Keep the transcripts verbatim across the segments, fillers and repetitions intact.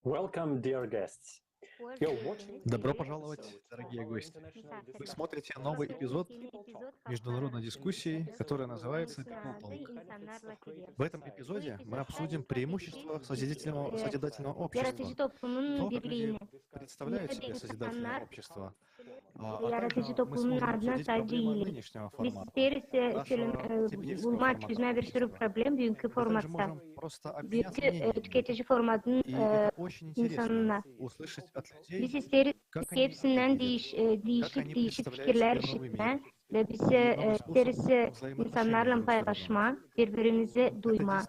Welcome, dear guests. Добро пожаловать, дорогие гости. Вы смотрите новый эпизод международной дискуссии, которая называется People Talk. В этом эпизоде мы обсудим преимущества созидательного, созидательного общества. То, как люди представляют себе созидательное общество, yaratıcı toplumun adına sadece iyilik. Biz isteeriz e, söylem- e, bulmaa çözmää bir sürü problem büünkü formatta. Büünkü e, tüketici formatın e, insanına. Biz isteeriz hepsindän diiş- e, diişik, diişik fikirlär işitmää. Ve biz e, isteeriz e, insannarlan paylaşmaa, biri-birimizi duymaa.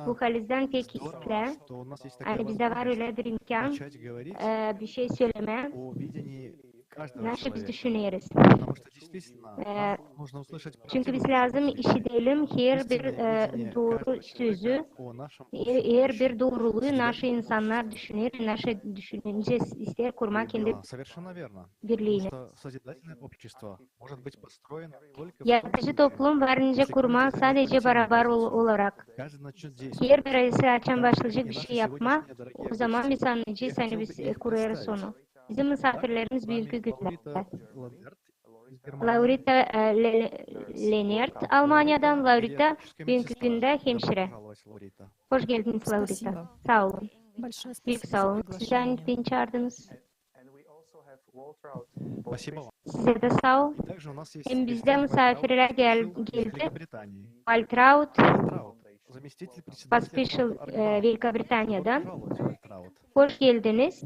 Bu halizdän pek islää. Ani bizdä var ölä bir imkan e, bir şey sölemää, naşı biz düşüneriz. E, çünkü biz lääzım işidelim herbir e, dooru sözü, e, herbir dooruluu naşı insannar düşüner, naşı düşüncä isteer kurmaa kendi birliini. Yaratıcı toplum var nicä kurmaa sadece barabar ol- olarak. Herbirisi açan başlayacek bir şey yapmaa, o zaman biz annayacez, ani biz e, kurêrız onu. Bizim musaafirlerimiz büünkü gündä. Laurita e, Le- Lenert Almaniyadan. Laurita büünkü gündä hemşirä. Hoş geldiniz, Laurita. Saa olun. Büük saa olun sizä, ani beni çaardınız. Sizä dä saa ol. Hem bizdä musaafirlär gel- geldi. Waltraud, Paspişil e, Velika Britaniyadan. Hoş geldiniz.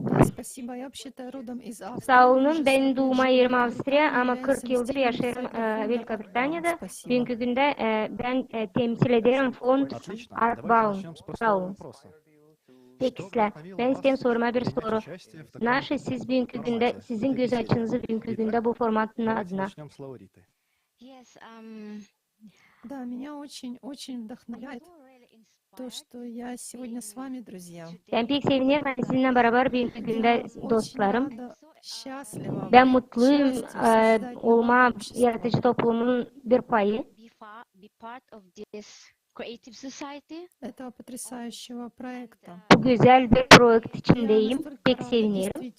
Saa olun, bän duuma erim Avstriya, ama kırk yıldır yaşêêrım e, Velika Britaniyada. Büünkü gündä e, bän e, temsil ederim fond Artbaum. Saa olun. Pek islää. Bän isteerim sormaa bir soru. Naşı siz büünkü gündä, sizin göz açınızı büünkü gündä bu formatın adına? Да, меня очень, очень вдохновляет то, что я сегодня с вами, друзья. Bän pek sevinerim, ani sizinnän barabar büünkü gündä, Я очень dostlarım. Рада, счастлива, Bän mutluyum счастлива e, создать olmaa общество yaratıcı toplumun bir payı. этого потрясающего проекта. Bu gözäl bir proekt içindeyim. Pek sevinerim.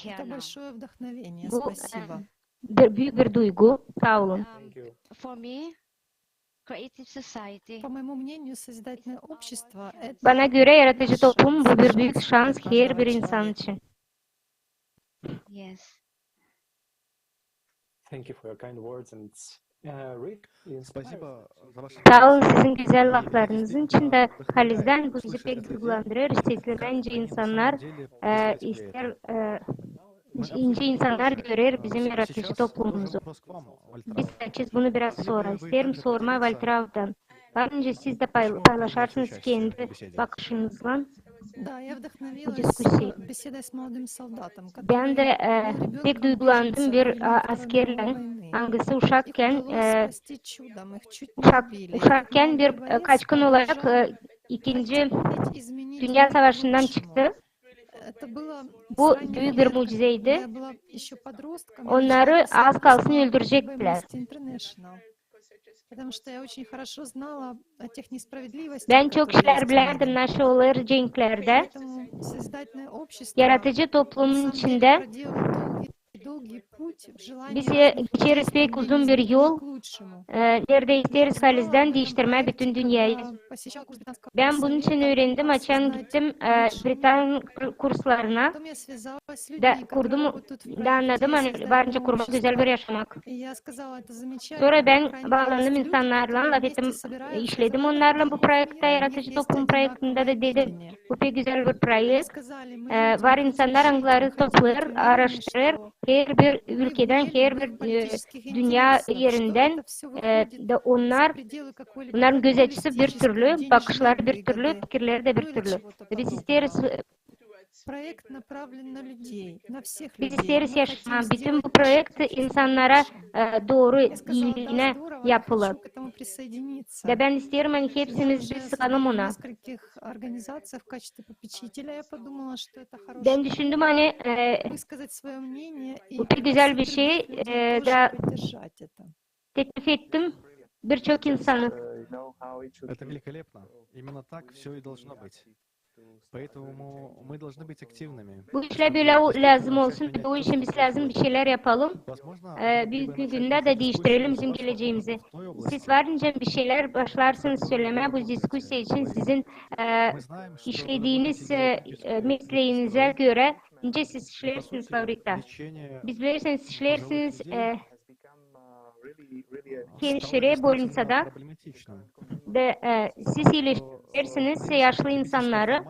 Это большое вдохновение. Bu Спасибо. Bir, büük bir duygu. Saa olun. По моему мнению, созидательное общество — это Bana göre yaratıcı toplum bu bir büük şans herbir insan için. Thank you for your kind words and it's uh, really Saa olun sizin gözäl laflarınızın için dä halizdän bu bizi pek duygulandırêr. Seslemää nicä insannar e, isteer, e, nicä insannar görer bizim yaratıcı toplumumuzu. Biz açêz bunu biraz sora. İsteerim sormaa Waltrauddan. Var nicä siz dä pay- paylaşarsınız kendi bakışınızlan. Да, я вдохновилась беседой с молодым солдатом, Bän dä e, pek duygulandım bir e, askerlän, angısı uşakkän e, uşak, uşakkän bir e, kaçkın olarak e, ikinci dünnä savaşından çıktı. Bu büük bir mucizeydi. Onnarı az kalsın öldürecektilär. Bän çok işlär bilärdim, naşı olêr cenklerdä. Yaratıcı toplumun içindä biz geçeriz pek uzun bir yol, e, neredä isteeriz halizdän diiştirmää bütün dünneyä. Bän bunun için üürendim, açan gittim e, Britan kurslarına. Da kurdum, da annadım, ani var nicä kurmak gözäl bir yaşamak. Sora bän baalandım insannarlan, lafettim, işledim onnarlan bu proektä, yaratıcı toplum proektindä da dedim, bu pek gözäl bir proekt. E, var insannar, angıları toplêêr, aaraştırêr, herbir ülkedän, herbir e, dünnä erindän, e, da onnar, onnarın göz açısı bir türlü, bakışları bir türlü, fikirleri dä bir türlü. Biz isteeriz e, Biz isteeriz yaşamaa. Bütün bu proekt insannara e, dooru, iiliinä yapılêr. Da bän isteerim, ani hepsimiz biz sıkanım ona. Bän düşündüm, ani e, bu pek gözäl bir şey, e, da teklif ettim birçok insanı. Это великолепно. Именно так все и должно быть. Bu işlär bölä lääzım olsun, bu için biz lääzım bir şeylär yapalım. E, büünkü gündä dä diiştirelim bizim geleceemizi. Siz var nicä bir şeylär başlarsınız sölemää bu diskusiya için sizin e, işlediiniz e, e, mesleeniz görä, nicä siz işleersiniz fabrikada. Biz bilersiniz, işleersiniz e, фельдшере больницада. Da e, siz iileştirersiniz yaşlı insannarı.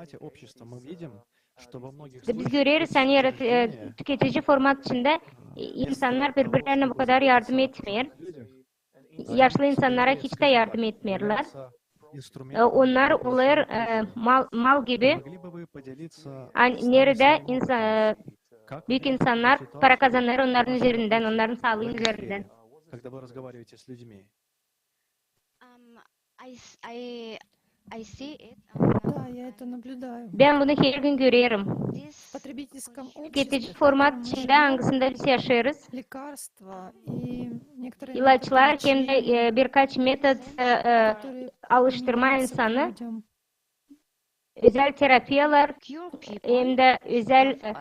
Da biz göreriz, ani yarat- e, tüketici format içindä e, insannar biri-birlerinä bu kadar yardım etmeer. Yaşlı insannara hiç dä yardım etmeerlär. E, onnar olêr e, mal, mal gibi. Ani neredä insa- e, büük insannar para kazanêr onnarın üzerindän, onnarın saalıın üzerindän. Um, I, s- I, I see it. Um, Да, я это наблюдаю. Bän bunu her gün görerim. В потребительском Tüketici обществе, в format котором мы içindä, живём, angısında biz yaşêêrız. Лекарства и некоторые İlaçlar hem dä методы e, birkaç metod e, e, alıştırma insanı, özäl terapiyalar hem dä özäl e,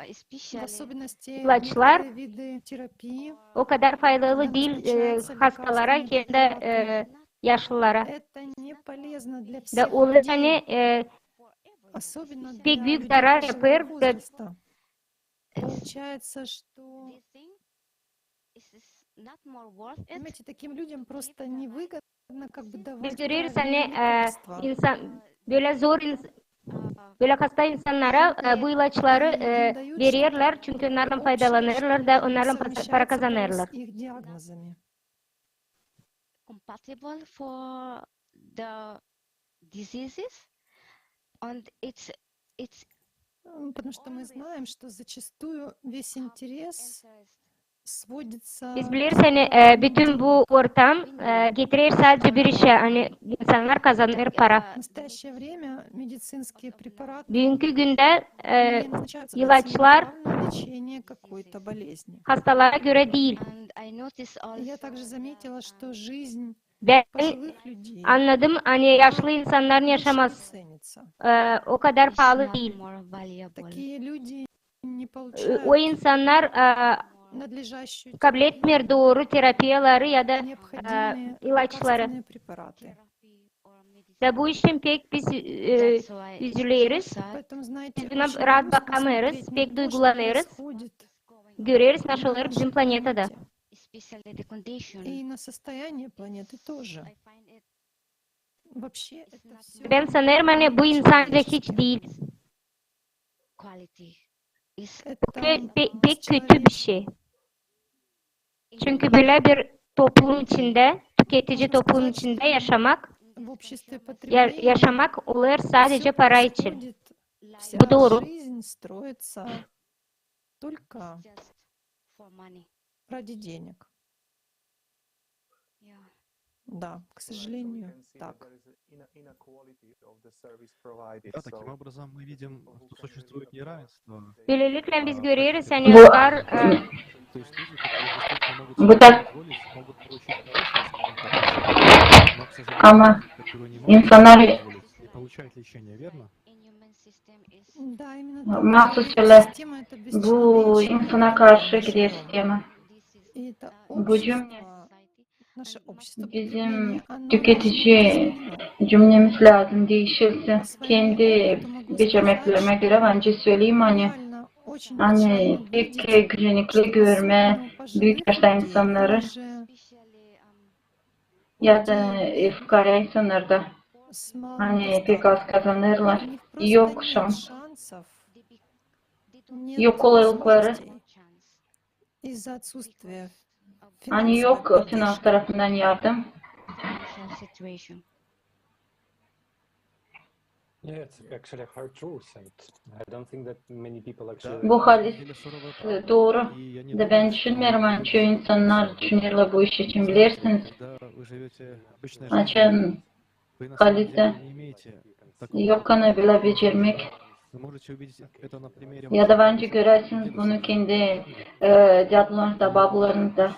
ilaçlar o kadar faydalı diil e, hastalara hem dä e, yaşlılara. Da olêr, ani e, pek büük zarar yapêr. Da biz göreriz, ani e, insan, bölä zor ins- bölä hasta insannara e, bu ilaçları e, vererlär, çünkü onnardan faydalanêrlar da onnardan pa- para kazanêrlar. Их диагнозами. Compatible for the diseases, and it's it's М, Потому что мы знаем, что зачастую весь интерес сводится Biz bileriz, ani e, bütün bu ortam e, getirer sadecä bir işä, ani insannar kazanêr para. В настоящее время медицинские препараты Büünkü gündä e, не назначаются как ilaçlar целенаправленное лечение какой-то болезни. hastalara görä diil. And I notice also Я также заметила, что жизнь Bän пожилых людей annadım, ani yaşlı insannarın очень yaşaması ценится. e, o kadar it's paalı not diil. More valuable. Такие люди не E, получают O insannar e, надлежащую kabletmeer dooru terapiyaları ya da e, необходимые ilaçları. лекарственные препараты. Da bu için pek biz e, üzüleriz. Поэтому, знаете, Biz buna очень raat грустно bakamêêrız, смотреть на pek то, что duygulanêrız. происходит Göreriz, ne olêr bizim на planetada. планете. Especially the condition. И на состояние планеты тоже. I find it Вообще, это все Bän sanêrım, ani bu insanca hiç diil. Quality is Pe- pe- pek kötü bir şey. Çünkü bölä bir toplum içindä, tüketici toplum içindä yaşamak, в обществе ya- потребления yaşamak olêr sadecä para için. происходит, Bu dooru. Жизнь строится только just for money. Ради денег. Yeah. Да, к сожалению, так. Да, таким образом мы видим, что существует неравенство. Bölelikle biz göreriz, Bu- ani var e, Bu tak ama insannar Да, именно mahsus так. şöyle Система это bu insana karşı gider sistema. Bu cümle bizim tüketici cümlemiz lääzım diişilsin. Kendi becermeklerimä görä bän söleyim, ani, ani pek gücenikli görmää büük yaşta insannarı ya da e, fukaara insannarı da, ani pek az kazanêrlar. Yok şans. Yok kolaylıkları. Ani yok finans tarafından yardım. Bu halis dooru. Da bän düşünmeerim, ani çoyu insannar düşünerlär bu iş için, bilersiniz. Açan halde yok ana bölä becermäk. Ya da var nicä görersiniz bunu kendi e, dädularınızda, babularınızda.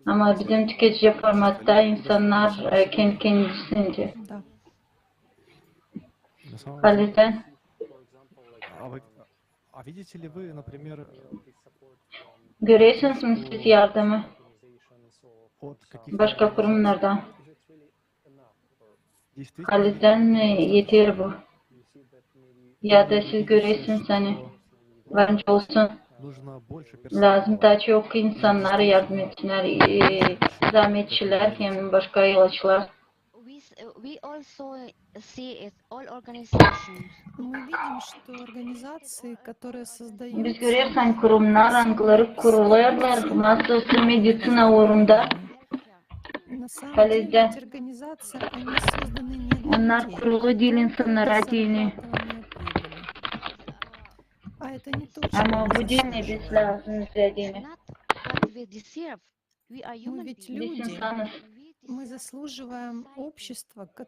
Ama bizim tüketici formatta insannar e, kendi kendisini Halizdän. Görersiniz mi siz yardımı başka kurumnardan? Halizdän mi eter bu? Ya da siz görersiniz, ani var nicä olsun, lääzım taa çok insannar yardım etsinnär, e, zaametçilär hem başka yolcular. Biz göreriz, ani kurumnar, angıları kurulêrlar, nasıl olsun, meditsina uurunda. Halizdän. Onnar kurulu diil insannara deyni. Ama bu diil ne biz lääzım bizä deyni. Biz insanız.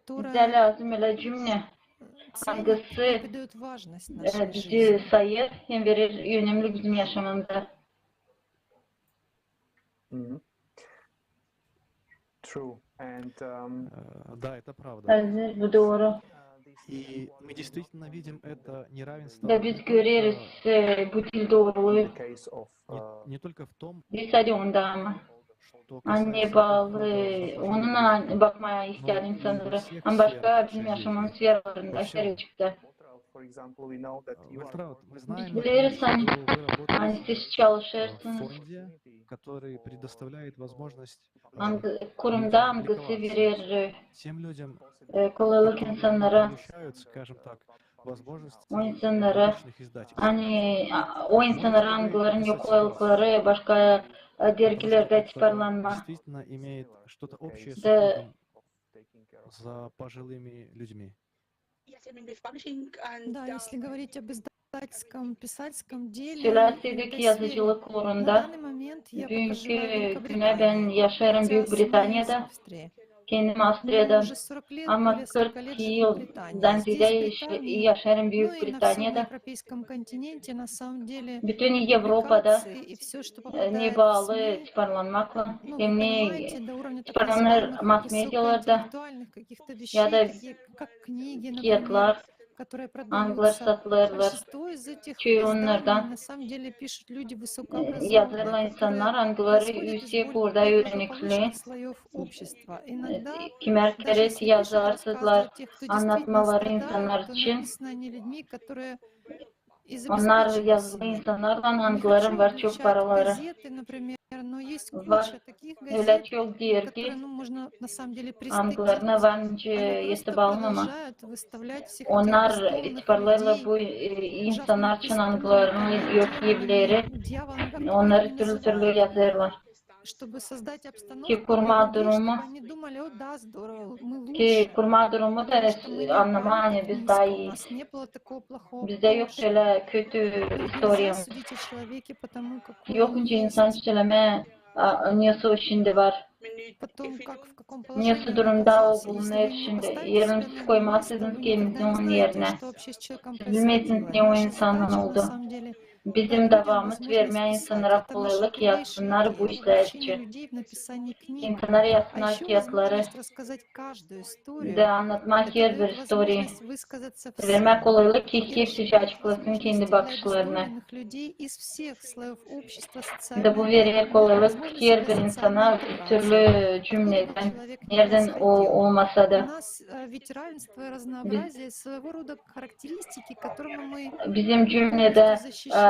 Bizä lääzım ölä cümnä, angısı, e, bizi sayêr hem verer önemlik bizim yaşamamızda. Halizdän, bu dooru. Da biz göreriz, e, bu diil dooruluu. Diil sade onda, ama ne baalı, onunnan bakmaa ihtär insannarı, ama başka bizim yaşamamız sferalarında, her açıkta. Biz bileriz, ani siz çalışêrsınız kurumda, angısı verer, e, kolaylık insannara. O insannara, ani, a, o insannara, angıların yok kolaylıkları başka, e, dergilerdä tiparlanmaa. Söläseydik yazıcılık uurunda, büünkü günä bän yaşêêrım Büük Britaniyada, kendim Avstriyadan, ama kırk yıldan ziyadä yaşêêrım Büük Britaniyada. Bütün Evropada, e, ne baalı tiparlanmaklan, hem ne tiparlanêr mass-medialarda, ya da kiyatlar, angıları satılêrlar. Çoyu onnardan, e, yazêrlar insannar, angıları üüsek uurda üürenikli, e, kimär kerä yazêrsızlar annatmaları insannar için. Onnar yazılı insannarlan, angıların var çok paraları. Var ölä çok dergi, angılarına var nicä yazıp almamaa. Onnar tiparlêêrlar bu, e, insannar için, angılarının yok evleri. Onnarı türlü-türlü yazêrlar. Ki kurmaa durumu, ki kurmaa durumu da annamaa, ani biz taa iiyiz. Bizdä yok ölä kötü istoriyamız. Yok nicä insan sölemää, a, nesoy şindi var. Nesoy durumda o bulunêr şindi. Eer siz koymazdınız kendinizi onun erinä, siz bilmezdiniz, ne o insannan oldu. Bizim davamız vermää insannara kolaylık, yazsınnar bu işlär için. İnsannar yazsınnar kiyatları. Da annatmaa herbir istoriya. Vermää kolaylık, ki hepsi açıklasın kendi bakışlarını. Da bu verer kolaylık herbir insana türlü cümnedän, neredän o olmasa da. Biz, bizim cümnedä, e,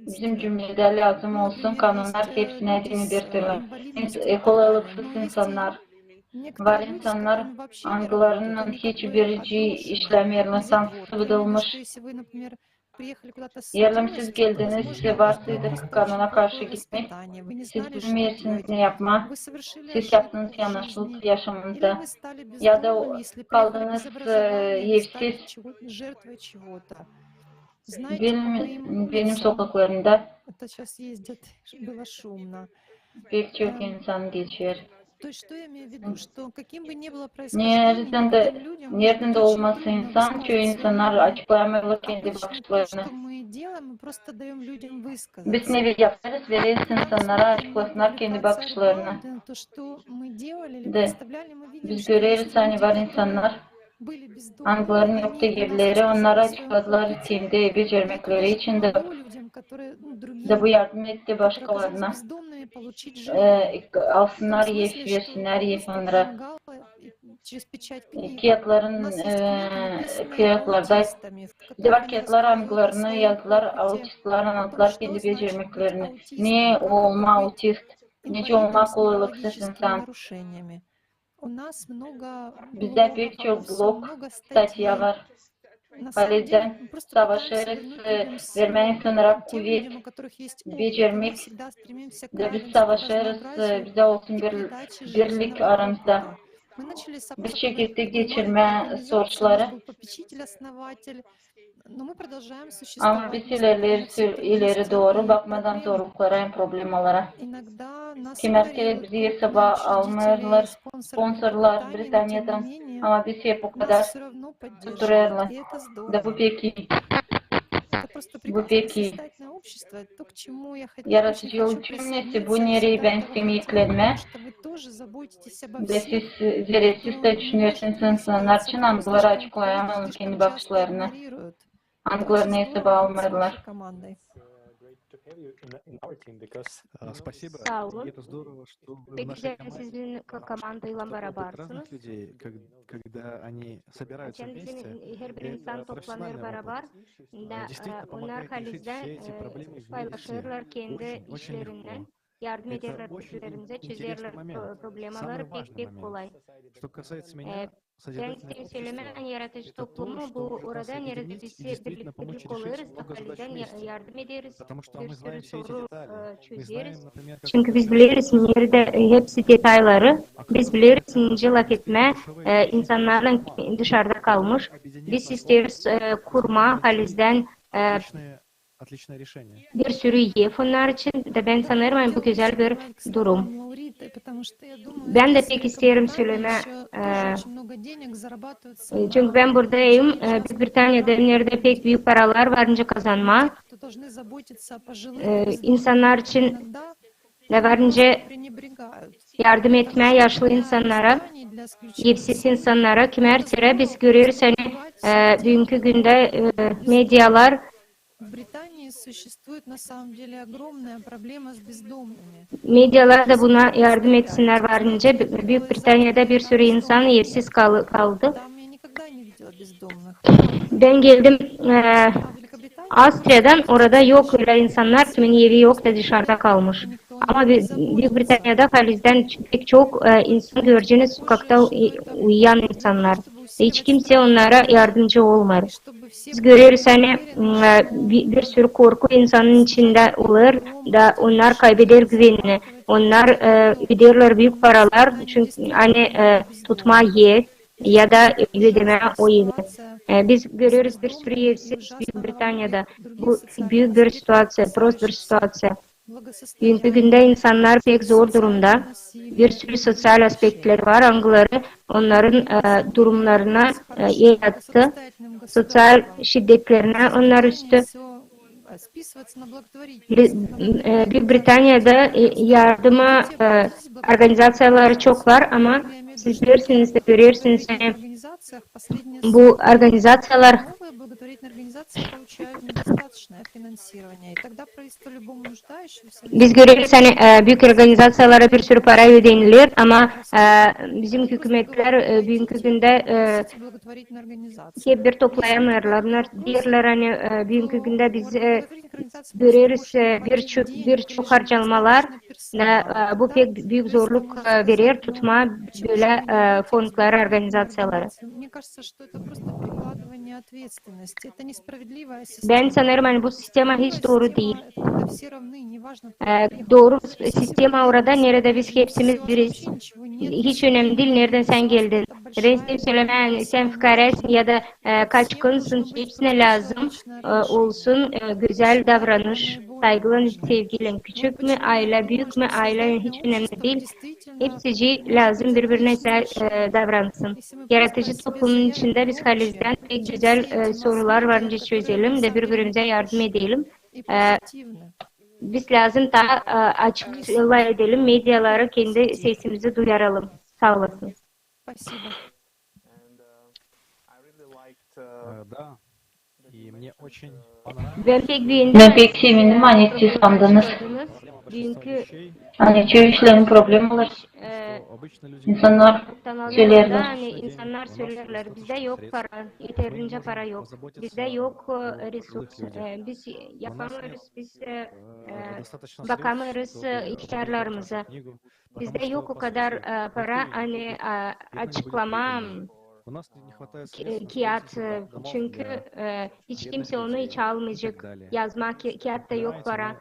bizim cümnedä lääzım olsun kanunnar hepsinä deyni bir türlü. İns-, e, kolaylıksız insannar. Var insannar, angılarınnan hiç bir şey işlämeer, insan sıvıdılmış. Eer siz geldiniz, sizdä var kanuna karşı gitmää, siz bilmeersiniz, ne yapmaa. Siz yaptınız yanaşlık yaşamında. Ya da kaldınız, e, evsiz. Benim, benim sokaklarımda pek çok insan geçer. Neredän dä, neredän dä olmasın insan, çoyu insannar açıklayamêêrlar kendi bakışlarını. Biz ne yapêrız, vereriz insannara açıklasınnar kendi bakışlarını. Da biz göreriz, ani var insannar, angılarının yoktu evleri, onnara açıkladılar kendi becermekleri için dä, da bu yardım etti başkalarına. E, alsınnar ev, versinnär ev onnara. E, kiyatların, e, kiyatlarda, bizdä var kiyatlar, angılarını yazdılar autistlara, anlattılar kendi becermeklerini. Ne olmaa autist, nicä olmaa kolaylıksız insan. Bizdä pek çok blog, statya var. Halizdän savaşêrız, e, vermää insannara kuvet, becermäk. Da biz savaşêrız, e, bizdä olsun bir, birlik aramızda. Biz çekettik geçirmää soruşları. Ama biz ilerleriz, ileri dooru, bakmadan zorluklara hem problemalara. Kimär kerä bizi hesaba almêêrlar sponsorlar Britaniyadan, ama biz hep o kadar tutturêrlar. Da bu pek ii. Bu pek ii. Yaratıcı yol cümlesi bu, nereyi bän isteerim eklemää. Da siz, zerä siz dä düşünersiniz insannar için, angıları açıklayamêêr kendi bakışlarını, angılarını hesaba almêêrlar. Saa olun. Pek gözäl, siz bizim ko-, komandaylan barabarsınız. Açan bizim herbir insan toplanêr barabar, da, e, onnar halizdän, e, paylaşêrlar kendi işlerindän, yardım ederlär biri-birilerindä, çözerlär pro-, problemaları pek, pek kolay. E, bän isteerim sölemää, ani yaratıcı toplumu bu orada, neredä biz birlik, birlik olêrız, da halizdän ya-, yardım ederiz, bir sürü soru, e, çözeriz. Çünkü biz bileriz, neredä, e, hepsi detayları, biz bileriz, nicä lafetmää, e, insannarlan dışarıda kalmış. Biz isteeriz, e, kurmaa halizdän, e, bir sürü ev onnar için, da bän sanêrım, ani bu gözäl bir durum. Bän dä pek isteerim sölemää, e, e, çünkü bän buradayım, e, Büük Britaniyada, neredä pek büük paralar var nicä kazanmaa. E, insannar için da var nicä yardım etmää yaşlı insannara, evsiz insannara. Kimär kerä biz göreriz, ani, e, büünkü gündä, e, medialar Medialar da buna yardım etsinnär, var nicä Bü-, Büük Britaniyada bir sürü insan evsiz kal-, kaldı. Bän geldim, e, Avstriyadan, orada yok ölä insannar, kimin evi yok da dışarıda kalmış. Ama Bü-, Büük Britaniyada halizdän pek çok, e, insan göreceniz sokakta u-, uyuyan insannar. Hiç kimsä onnara yardımcı olmêêr. Biz göreriz, ani, m, e, bi-, bir sürü korku insanın içindä olêr, da onnar kaybeder güvenini. Onnar, e, öderlär büük paralar, çünkü, ani, e, tutmaa ev ya da ödemää o evi. E, biz göreriz bir sürü evsiz Büük Britaniyada. Bu büük bir situaţiya, prost bir situaţiya. Büünkü gündä insannar pek zor durumda. Bir sürü soţial aspektleri var, angıları onnarın, e, durumnarına, e, el attı. Soţial şiddetlerinä onnar üstü. Bi-, e, Büük Britaniyada, e, yardıma, e, organizaţiyaları çok var, ama siz bilersiniz da görersiniz, ani bu organizaţiyalar Biz göreriz, ani, e, büük organizaţiyalara bir sürü para ödeniler, ama, e, bizim hükümetlär, e, büünkü gündä, e, hep bir toplayamêêrlar. Onnar deerlär, ani, e, büünkü gündä biz, e, göreriz, e, bir çok, bir çok harcamalar, e, bu pek büük zorluk, e, verer tutmaa bölä, e, fondları, organizaţiyaları. Bän sanêrım, ani bu sistema hiç dooru diil. E, dooru s-, sistema orada, neredä biz hepsimiz biriz. Hiç önemli diil, neredän sän geldin. Bän isteerim sölemää, ani sän fukaräsin ya da, e, kaçkınsın, hepsinä lääzım, e, olsun, e, gözäl davranış, saygıylan, sevgiylän. Küçük mü aylä, büük mü aylä, hiç önemli diil. Hepsicii lääzım biri-birinä, e, davransın. Yaratıcı toplumun içindä biz halizdän pek gözäl, e, sorular var nicä çözelim da biri-birimizä yardım edelim. E, biz lääzım taa, e, açık lafedelim, mediaları kendi sesimizi duyaralım. Saa olasınız. Bän pek beendim. Bän pek sevindim, ani siz sandınız. Büünkü, ani çoyu işlerin problemaları, e, insannar söleerlär, ani insannar söleerlär, bizdä yok para, eterlincä para yok, bizdä yok, e, resurs, e, biz yapamêêrız, biz, e, e, bakamêêrız, e, ihtärlarımıza. Bizdä yok o kadar, e, para, ani, e, açıklama, ki-, kiyat, e, çünkü, e, hiç kimsey onu hiç almayacek. Yazma ki-, kiyat ta yok para.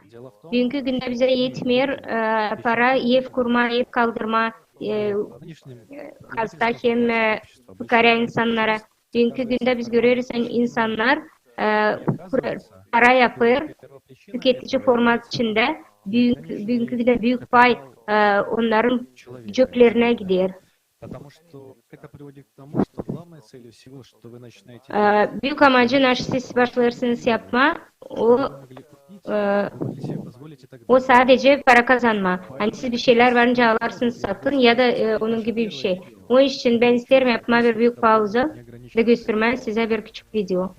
Büünkü gündä bizä etmeer, e, para ev kurmaa, ev kaldırmaa, e, e, hasta hem, e, fukaarä insannara. Büünkü gündä biz göreriz, ani insannar, e, para yapêr tüketici format içindä, büünkü, büünkü gündä büük pay, e, onnarın cöplerinä gider. E, büük amacı, naşı siz başlêêrsınız yapmaa, o, e, o sadece para kazanmaa. Ani siz bir şeylär varınca alarsınız satın ya da, e, onun gibi bir şey. Onun için bän isteerim yapmaa bir büük pauza da göstermää sizä bir küçük video.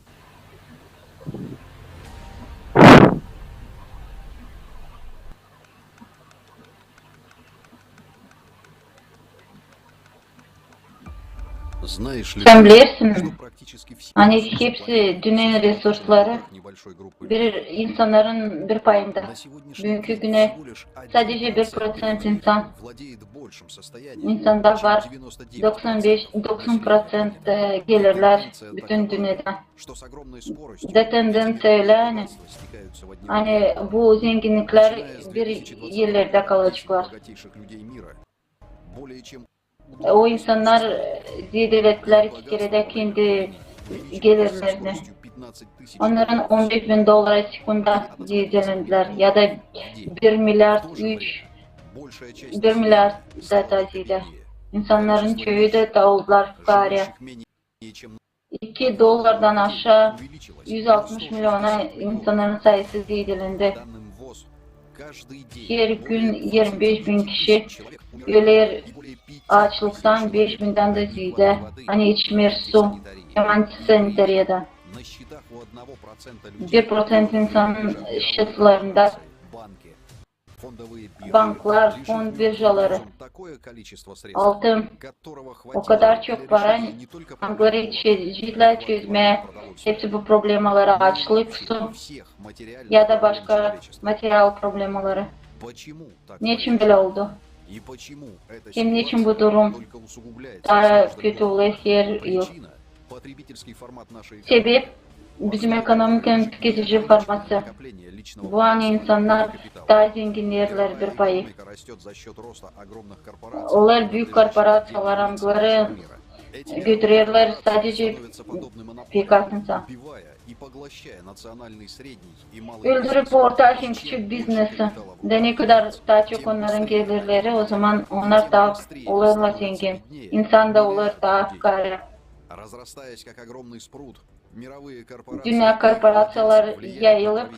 Sän bilersin, ani hepsi dünnenin resursları bir insannarın bir payında. Büünkü günä sadece bir proţent insan, insanda var doksan beş, doksan proţent, e, gelirlär bütün dünnedä. Da tendenţiya ölä, ani, ani bu zenginniklär bir erlerdä kalaceklar. O insannar, e, zeedelettilär iki kerä dä kendi gelirlerini. Onnarın on beş bin dollara sekunda zeedelendilär, ya da bir milliard üç, bir milliard da, da zeedä. İnsannarın çoyu da, da oldular fukaarä. İki dollardan aşaa üz altmış milyona insannarın sayısı zeedelendi. Her gün irmi beş bin kişi öler aaçlıktan, beş bindän dä zeedä, ani içmeer su. Hem antisanitariyada. Bir proţent insanın şıtılarında banklar, fond biržaları, altın, o kadar çok para, angıları etişecek çözmää hepsi bu problemaları, aaçlık, su ya da başka material problemaları. Neçin bölä oldu? Hem neçin bu durum taa kötü olêr her yıl? Sebep bizim ekonomikanın tüketici formatı. Bu ani insannar taa zenginneerlär bir payı. Olar büük korporaţiyalar, angıları götürerlär sadece pek az insan. Öldürüp orta hem küçük biznesi. Da ne kadar taa çok onnarın gelirleri, ozaman onnar taa olêrlar zengin. İnsan da olêr taa fukaarä. Dünnä korporaţiyalar yayılıp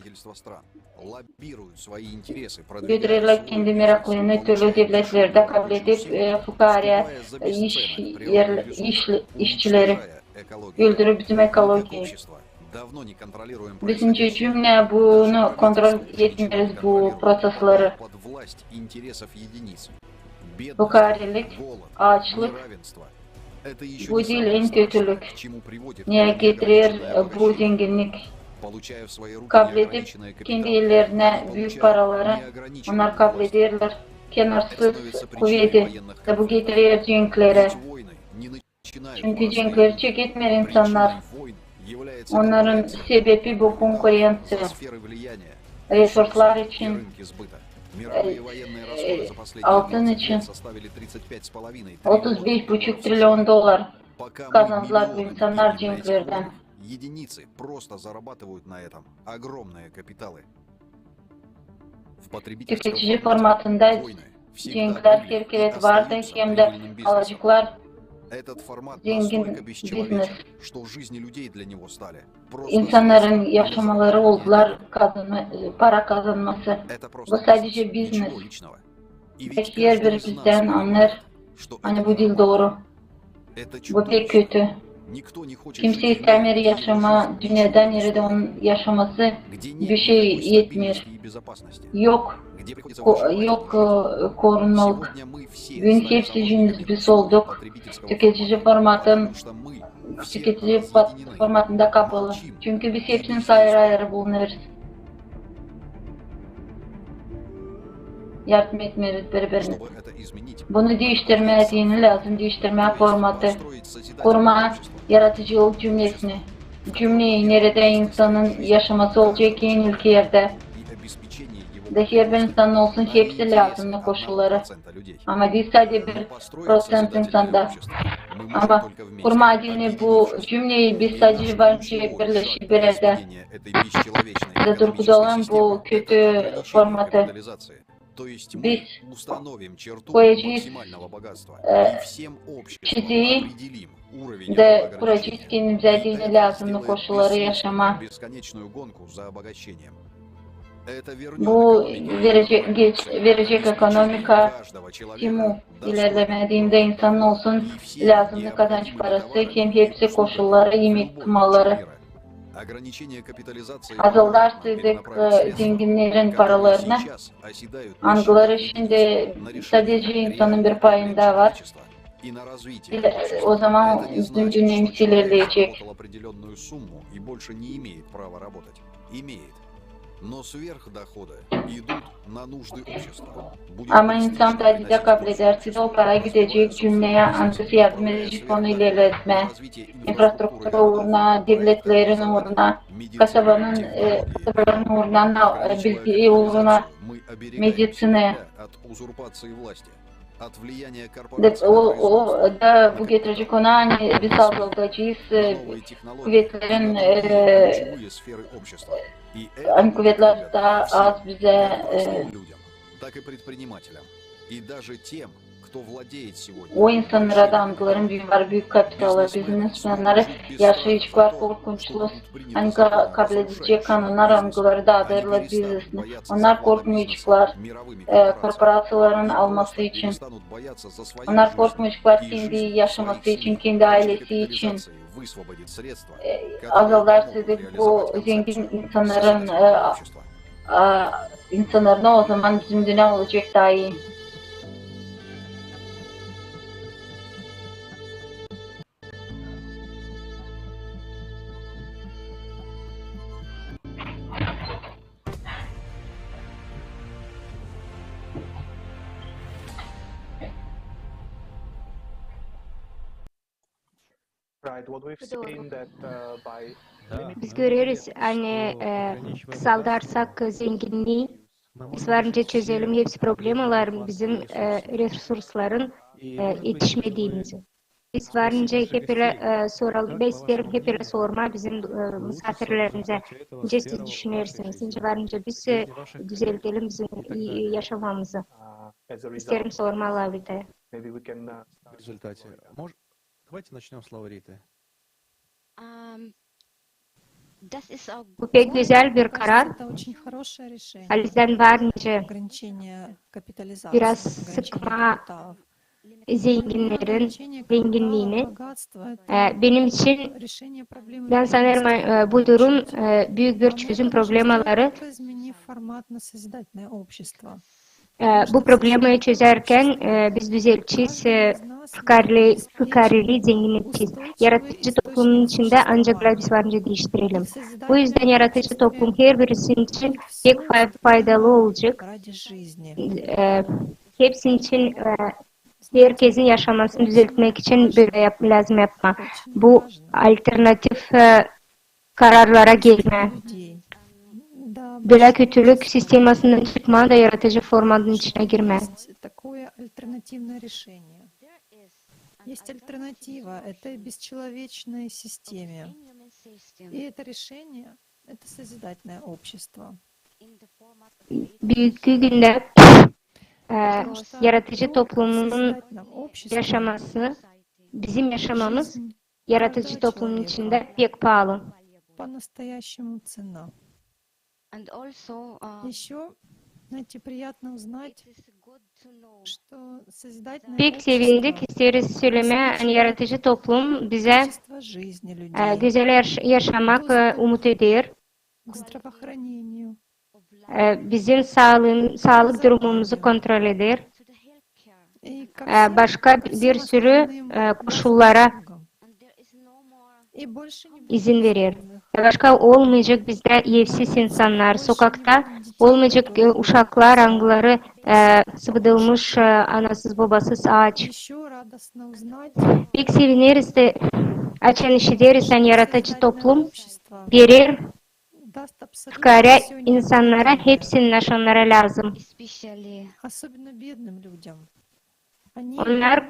götürerlär kendi meraklarını türlü devletlerdä kabledip, e, fukaarä iş, er, iş, işçileri. Öldürüp bizim ekologiyayı. Biz nicä cümlä bunu kontrol etmeeriz, bu proţesleri. Fukaarelik, aaçlık, bu diil en kötülük, neyä getirer bu zenginnik. Kabledip kendi ellerinä büük paraları, onnar kablederlär kenarsız kuveti, da bu getirer cenklerä. Çünkü cenkleri çeketmeer insannar. Onnarın sebebi bu konkurenţiya. Resurslar için, e, e, altın için otuz beş buçuk trilyon dolar kazandılar bu insannar cenklerdän. Тüketici formatında cenklär her kerä vardı, hem dä alaceklar zengin biznes. İnsannarın yaşamaları oldular kazanma, para kazanması. Bu sadece biznes. Pek herbiri bizdän annêêr, ani bu diil dooru. Bu pek kötü. Kimsey istämeer yaşamaa dünnedä, neredä onun yaşaması bişey etmeer. Yok, ko-, yok, e, korunmalık. Büün hepsicimiz biz olduk tüketici formatın, tüketici format-, formatında kapalı. Çünkü biz hepsimiz ayırı-ayırı bulunêrız. Yardım etmeeriz biri-birinä. Bunu diiştirmää deyni lääzım, diiştirmää formatı. Kurmaa yaradıcılık cümnesini. Cümneyi, neredä insanın yaşaması olacek en ilk erdä. Da herbir insanın olsun hepsi lääzımnı koşulları. Ama diil sade bir prosent insanda. Ama kurmaa deyni bu cümneyi biz sadecä var nicä birleşip bir erdä. Da durgudalım bu kötü formatı. Biz koyacez, e, çizgiyi da kuracez kendimizä deyni lääzımnı koşulları yaşamaa. Bu verecek, geç-, verecek ekonomika stimul ilerlemää deyni dä insanın olsun lääzımnı kazanç parası, hem hepsi koşulları, imekliki malları. Azaldarsaydık, e, zenginnerin paralarını, angıları şindi sadecä insanın bir payında var, o zaman bizim dünnemiz ilerleyecek. Ama insan sadecä kableder, sade o para gidecek cümneyä, angısı yardım edecek onu ilerletmää. İnfrastruktura uuruna, devletlerin uuruna, kasabanın, e, kasabaların uuruna, e, bilgi uuruna, mediţinaya. Da o, o da bu getirecek ona, ani biz azaldacez, e, kuvetlerin, e, ani kuvetler taa az bizä, e, o insannara da, angıların büün var büük kapitalı, biznes, onnarı yaşayaceklar korkunçluk, ani ka-, kabledecek kanunnar, angıları daadêrlar biznesini. Onnar korkmayaceklar, e, korporaţiyaların alması için. Onnar korkmayaceklar kendi yaşaması için, kendi aylesi için. E, azaldarsaydık bu zengin insannarın, e, a, insannarını, o zaman bizim dünnä olacek taa ii. Biz göreriz, ani, e, kısaldarsak zenginniyi, biz var nicä çözelim hepsi problemalar, bizim, e, resursların, e, etişmediimizi. Biz var nicä hep ölä, e, soralım, bän isteerim hep ölä sormaa bizim, e, musaafirlerimizä, nicä siz düşünersiniz, nicä var nicä biz, e, düzeldelim bizim, e, yaşamamızı. İsteerim sormaa Lauritaya. Bu pek gözäl bir karar. Halizdän var nicä biraz sıkmaa zenginnerin zenginniini. E, benim için, bän sanêrım, e, bu durum, e, büük bir çözüm problemaları. E, bu problemayı çözärkän, e, biz düzeldecez, e, fukareli, fukareli zengin edecez. Yaradıcı toplumun içindä ancak biz var nicä diiştirelim. Bu üzdän yaradıcı toplum herbirisi için pek fay-, faydalı olacek. E, hepsi için, e, herkesin yaşamasını düzeltmäk için bölä yap-, lääzım yapmaa. Bu alternativ, e, kararlara gelmää. Bölä kötülük sistemasından çıkmaa da yaradıcı formanın içinä girmää. Есть альтернатива, это бесчеловечные системы. И это решение, это созидательное общество. Büünkü gündä, e, yaradıcı toplumunun yaşaması, bizim yaşamamız yaradıcı toplumun içindä pek paalı. Ещё, знаете, приятно узнать, Pek sevindik, isteeriz sölemää, ani yaradıcı toplum bizä e, gözäl yaş- yaşamak e, umut eder. E, bizim saalık durumumuzu kontrol eder. E, başka bir sürü e, koşullara izin verer. E, başka olmayacek bizdä evsiz insannar sokakta, olmayacek e, uşaklar, angıları e, sıbıdılmış, e, anasız, bobasız, aaç. Pek sevineriz dä, açan işideriz, ani yaradıcı toplum verer fukaara insannara hepsini, ne onnara lääzım. Onnar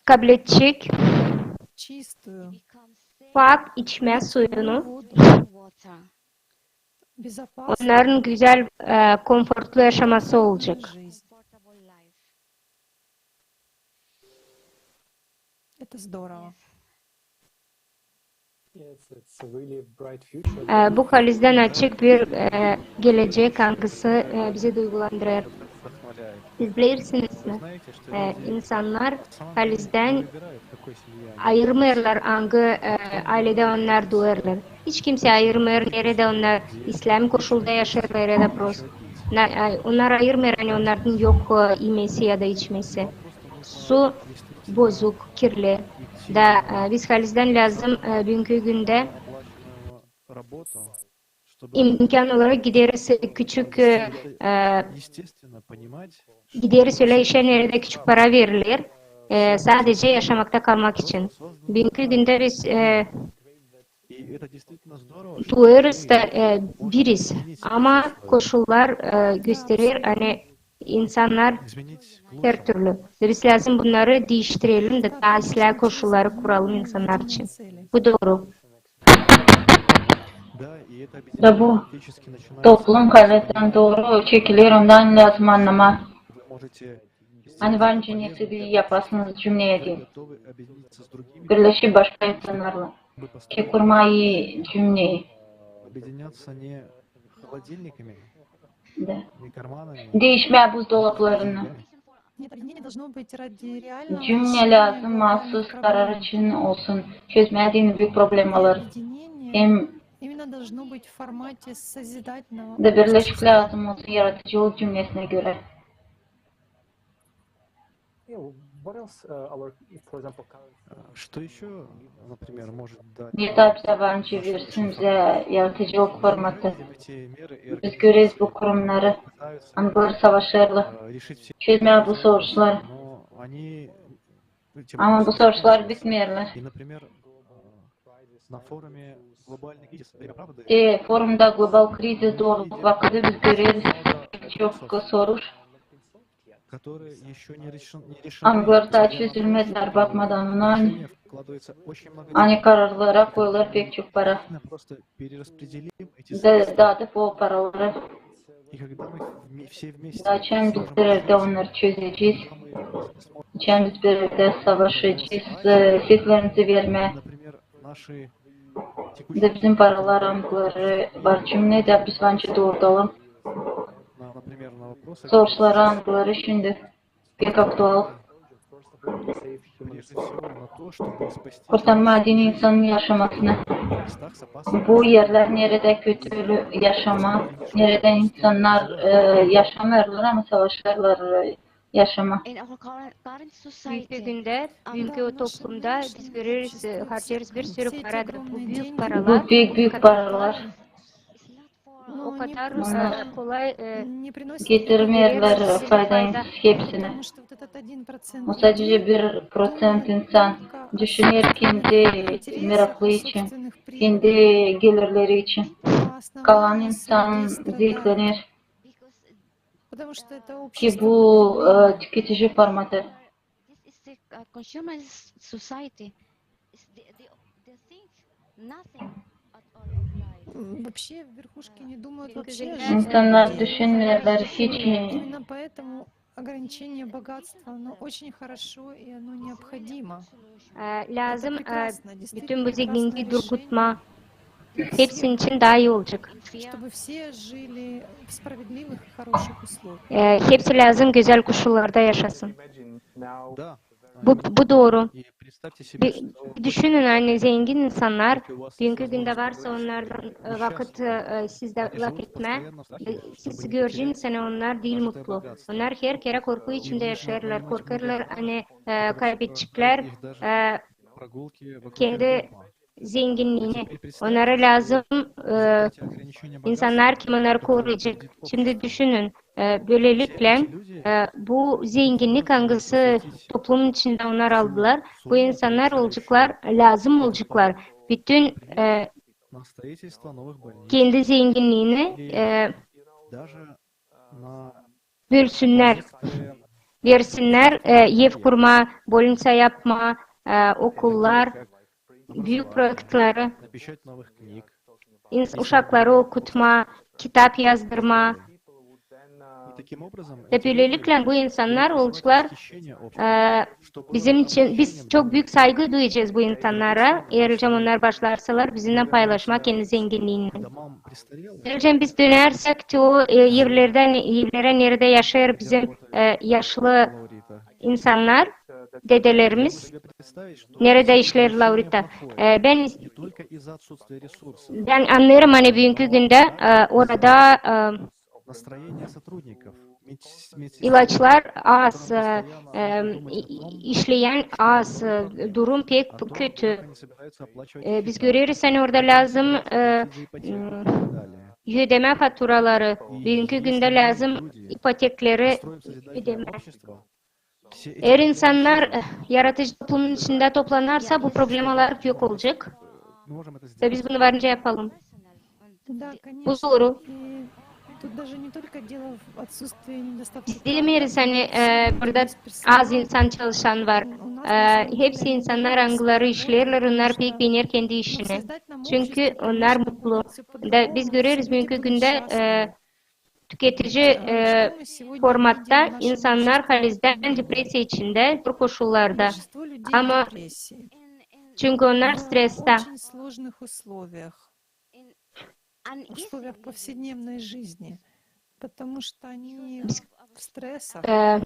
kabledecek pak içmä suyunu. Onnarın gözäl, e, konfortlu yaşaması olacek. E, bu halizdän açık bir e, gelecek, angısı e, bizi duygulandırêr. Siz bilersiniz mi? E, insannar halizdän ayırmêêrlar, angı e, ayledä onnar duêrlar. Hiç kimsey ayırmêêr, neredä onnar, islää mi koşulda yaşêêrlar ya da prost. Na- e, onnar ayırmêêr, ani onnarın yok e, imesi ya da içmesi. Su bozuk, kirli. Da e, biz halizdän lääzım e, büünkü gündä imkan olarak gideriz küçük e, e, gideriz ölä işä, neredä küçük para veriler e, sadece yaşamakta kalmak için. Büünkü gündä biz e, duêruz da e, biriz, ama koşullar e, gösterer, ani insannar her türlü. Da biz lääzım bunnarı diiştirelim da taa islää koşulları kuralım insannar için. Bu dooru. Da bu toplum halizdän dooru çekiler, ondan lääzım annamaa. Ani var nicä nesä yapasınız cümneyä deyni. Birleşip başka insannarlan. Ki kurmaa cümneyi. Da. Diişmää buzdolaplarını. Cümne lääzım maasuz karar için olsun. Çözmää deyni büük problemaları. Hem da birleşik lääzım olsun yaradıcılık cümnesinä görä. Ne taa bizä var nicä versin bizä yaradıcılık formatı. Biz göreriz bu kurumnarı, angıları savaşêrlar çözmää bu soruşları. Ama bu soruşlar bitmeerlär. Te forumda global krizis dooruluk vakıdı biz göreriz çok soruş, angıları taa çözülmedilär, bakmadan ona, ani kararlara koyulêr pek çok para. Da daadıp o paraları. Da açan biz bir erdä onnarı çözecez, açan biz bir erdä savaşacez e, seslerimizi vermää. Da bizim paralar, angıları var cümnedä, biz var nicä doorudalım soruşları, angıları şindi pek aktual. Kurtarmaa deyni insanın yaşamasını. Bu erlär, neredä kötü yaşamaa, neredä insannar e, yaşamêêrlar, ama savaşêrlar e, yaşamaa. Büünkü gündä, büünkü o toplumda biz göreriz, e, harcêêrız bir sürü para da. Bu büük paralar. Bu büük, büük paralar. O kadar e, kolay e, getirmeerlär fayda hepsinä. O sadece bir proţent insan düşüner kendi meraklıı için, kendi gelirleri için. Kalan insan zeetlener. Ki bu e, tüketici formatı. İnsannar düşünmeerlär hiç. Лязым bütün bu zenginlii durgutmaa. hepsinin için daha iyi olacak. E, hepsi lääzım gözäl koşullarda yaşasın. Bu, bu dooru. Bir, bir düşünün, ani zengin insannar, büünkü gündä varsa onnardan e, vakıt e, sizdä lafetmää, e, siz göreceniz, ani onnar diil mutlu. Onnar her kerä korku içindä yaşêêrlar, korkêrlar, ani e, kaybedeceklär e, kendi zenginniini. Onnara lääzım e, insannar, kim onnarı koruyacek. Şindi düşünün, e, bölelikle e, bu zenginnik, angısı toplumun içindä onnar aldılar, bu insannar olaceklar, lääzım olaceklar bütün e, kendi zenginniini e, bölsünnär, versinnär, e, ev kurmaa, bolniţa yapmaa, e, okullar, büük proektleri, ins- uşakları okutmaa, kitap yazdırmaa. Da bölelikle bu insannar olaceklar e, bizim için, biz çok büük saygı duyacez bu insannara, eer onnar başlarsalar bizimnän paylaşmaa kendi zenginniini. Eer biz dönärsäk te o e, evlerdän, evlerä, neredä yaşêêr bizim e, yaşlı insannar, dedelerimiz, neredä işleer Laurita. E, bän bän annêêrım, ani büünkü gündä e, orada e, ilaçlar az, e, e, i- i- işleyän az, e, durum pek kötü. E, biz göreriz, ani orada lääzım e, m, ödemää faturaları, büünkü gündä lääzım ipotekleri ödemää. Eer insannar e, yaradıcı toplumun içindä toplanarsa, bu problemalar yok olacek. Da biz bunu varınca yapalım. Bu dooru. Biz demeeriz, ani e, burada az insan çalışan var. E, hepsi insannar, angıları işleerlär, onnar pek beener kendi işini. Çünkü onnar mutlu. Da biz göreriz büünkü gündä e, tüketici e, formatta insannar halizdän depressiya içindä, zor koşullarda. Ama çünkü onnar stressta. Biz e,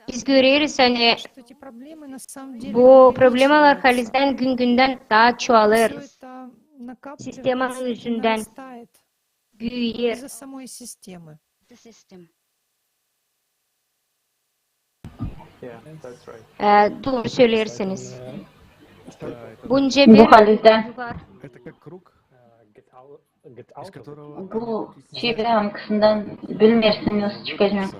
biz göreriz, ani bu problemalar halizdän gün-gündän taa çoğalêr. Sistemanın üzündän büüyer. E, dooru söleersiniz. Bunca bir halizdän bu çevre, angısından bilmeersin nasıl çıkacaan.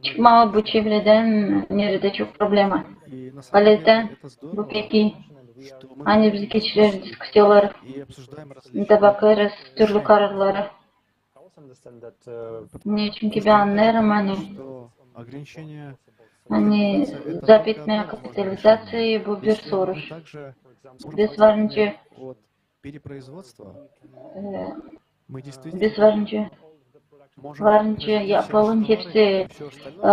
Çıkmaa bu çevredän, neredä çok problema. Halizdän bu pek ii. Ani biz geçireriz diskusiyaları, da bakêrız türlü kararları. Neçin ki bän annêêrım, ani, ani zapretmää kapitalizaţiyayı, bu bir soruş. Biz varınca, e, biz varınca, varınca yapalım hepsi e,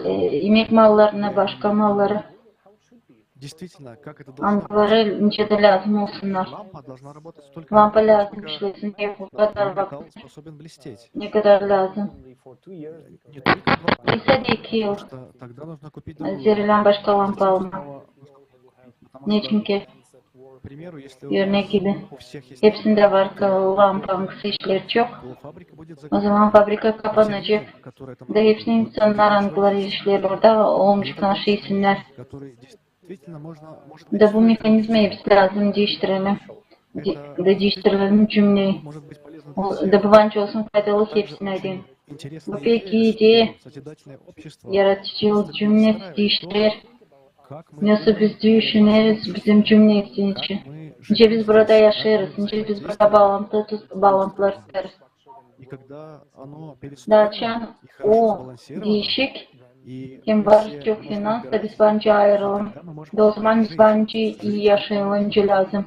e, imek mallarını, başka malları, angıları nicä dä lääzım olsunnar. Lampa lääzım işlesin, ne kadar vakıt, ne kadar lääzım. Sade iki yıl. Zerä lääzım başka lampa almaa. Neçin ki, örnek gibi, hepsindä var lampa, angısı işleer çok. O zaman fabrika kapanacek. Da hepsi insannar, angıları işleer orada, olmayacek nasıl işsinnär. Da bu mehanizmayı biz lääzım diiştirelim. Di- da diiştirelim cümneyi. O- Da bu varınca olsun faydalı hepsinä deyni. Bu pek ii ideya. Yaradıcı cümne diiştirer. Nasıl biz düşüneriz bizim cümnemizin için? Nicä biz burada yaşêêrız, nicä biz burada baalantı tut- baalantı tutêrız. Da açan o diişik, hem var çok finans, da biz varınca ayıralım. Da o zaman biz varınca ii yaşayalım nicä lääzım.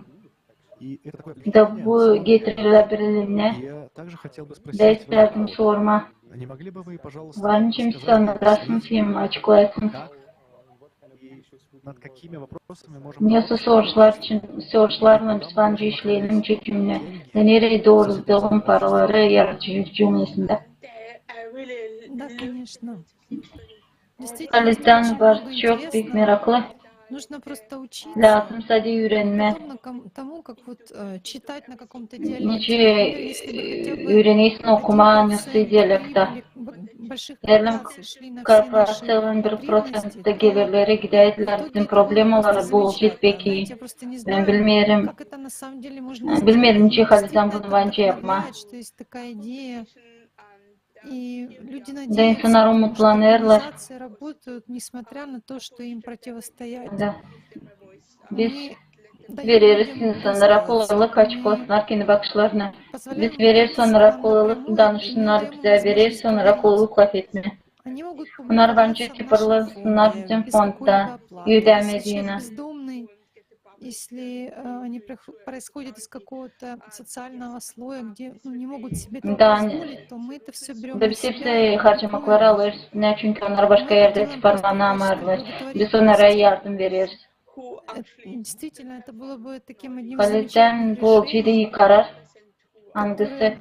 Da bu getirer beraberindä. Da isteerdim sormaa. Var nicä siz annadarsınız hem açıklarsınız, над какими вопросами можем... Nesoy soruşlar için, soruşlarlan biz var nicä işleyelim, nicä cümnä. Da nereyi dooruzadalım paraları yaradıcı cümnesindä. Да, конечно. Halizdän var çok büük meraklı. Lääzım sade üürenmää. Nicä üürenersin okumaa nesoy dialekta. Eer korporaţiyaların bir proţentti gelirleri gidärdilär bizim problemalara, bu olacek pek ii. Bän bilmeerim. Bilmeerim, nicä halizdän bunu var nicä yapmaa. Da insannar umutlanêrlar. Da. Biz vereriz insannara kolaylık, açık olsunnar kendi bakışlarını. Biz vereriz onnara kolaylık danışsınnar bizä, vereriz onnara kolaylık lafetmää. Onnar var nicä çıparılsınnar bizim fondda, ödämediinä. Если они происходят из какого-то социального слоя, где, ну, не могут себе этого позволить, то мы это всё берём на себя. Da biz hepsi harcamakları alêrız üstünä, çünkü onnar başka erdä çıparlanamêêrlar. Biz onnara yardım vereriz. Действительно, это было бы таким одним замечательным решением. Halizdän bu olacek ii karar, angısı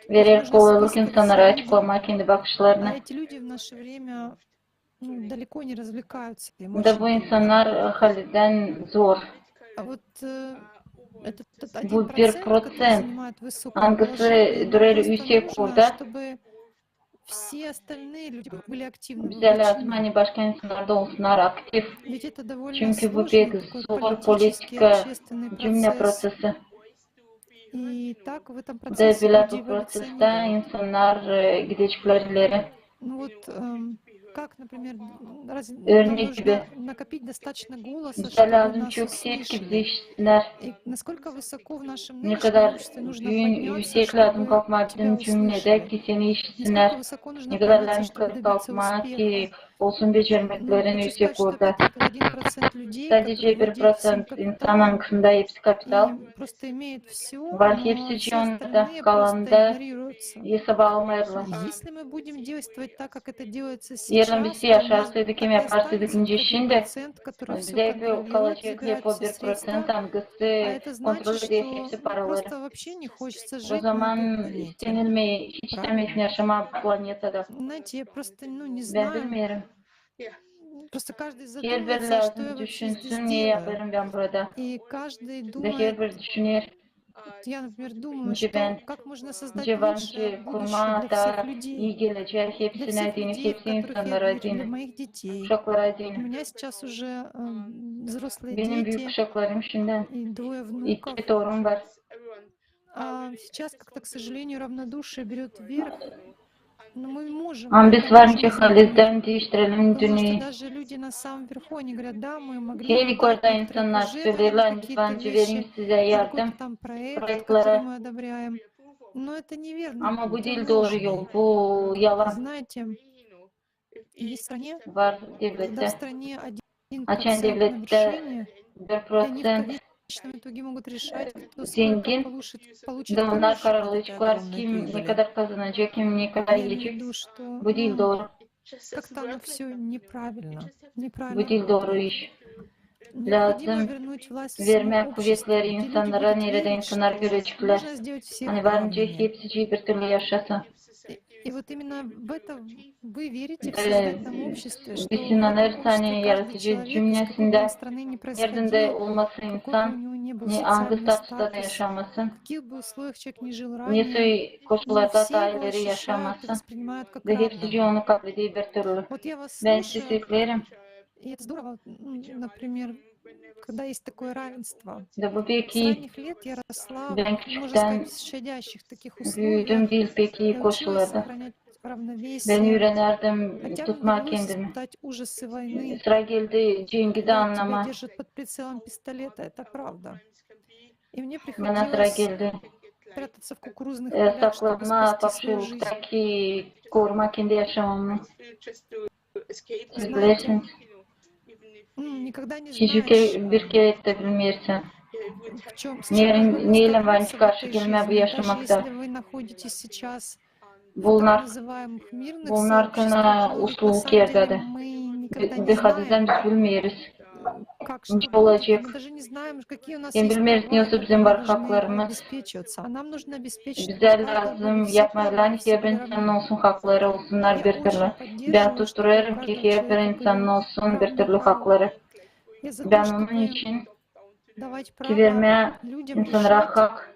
verer kolaylık insannara açıklamaa kendi bakışlarını. А эти люди в наше время, ну, далеко не развлекаются. Da bu insannar halizdän zor. А вот, э, этот, этот один процент, который занимает высокое положение, нам просто нужно, чтобы все остальные люди были активны. Bu bir proţent, angısı durêr üüse orda. Bizä lääzım, ani başka insannar da olsunnar aktiv. Çünkü bu pek zor politika, cümnä proţesi. Da bölä bu proţestä insannar gideceklär ileri. Örnek gibi, bizä lääzım çok ses ki bizi işitsinnär. Ne kadar büün üüsek lääzım kalkmaa bizim cümnedä, ki seni işitsinnär. Ne kadar lääzım kalkmaa, ki olsun becermeklerin üüsek orda. Sadecä bir proţent insan, angısında hepsi kapital, var hepsi cihanda, kalanı da esaba almêêrlar. Eer biz yaşarsaydık hem yaparsaydık nicä şindi, bizä kalacek hep o bir proţent, angısı kontrol eder hepsi paraları. O zaman istenilmeer hiç istämeersin yaşamaa bu planetada. Bän bilmeerim. Herbiri lääzım düşünsün, ne yapêrım bän burada. Da herbiri düşüner, nicä bän, nicä var nicä kurmaa taa ii gelecää hepsinä deyni, hepsi insannara deyni, uşaklara deyni. Benim büük uşaklarım şindän, iki torunum var. А сейчас как-то, к сожалению, равнодушие берёт верх. Но мы можем. Ama biz var nicä halizdän diiştirelim dünneyi. Даже люди на самом верху, они говорят: да, мы могли бы дать, например, предложение каких-то вещей, какой-то там проект, который мы одобряем. Hep yukarda insannar söleerlär, ani biz var nicä verelim sizä yardım proektlere. Но это неверно. Ama bu diil dooru yol, bu yalan. Знаете, Var devlettä. Açan devlettä bir proţent zengin, da onnar kararlayaceklar, kim ne kadar kazanacek, kim ne kadar iiyecek. Bu diil dooru. Bu diil dooru iş. Lääzım vermää kuvetleri insannara, neredä insannar göreceklär, ani var nicä hepsicii bir türlü yaşasın. Biz inanêrız, ani yaradıcı cümnesindä neredä dä olmasın insan, ne angı statusda da yaşamasın, nesoy koşullarda taa ileri yaşamasın, da hepsicii onu kableder bir türlü. Bän sizi dinleerim. И это здорово, м, например, когда есть такое равенство. Da bu pek ii. Bän küçüktän büüdüm diil pek ii koşullarda. Bän üürenärdim tutmaa kendimi. Sıra geldi cengi dä annamaa. Bana sıra geldi, e, saklamaa papşuruktaki, korumaa kendi yaşamamı. Siz bilersiniz, hiç bir kerä dä bilmeersin, neylän var nicä karşı gelmää bu yaşamakta. Bulunarkana uslu kerdä dä. Dehadizdan biz bilmeeriz. ne olacek. Hem bilmeeriz, ne olsun bizim var haklarımız. Bizä lääzım yapmaa, ani herbir insanın olsun hakları, olsunnar bir türlü. Bän tutturêrım, ki herbir insanın olsun bir türlü hakları. Bän onun için ki vermää insannara hak,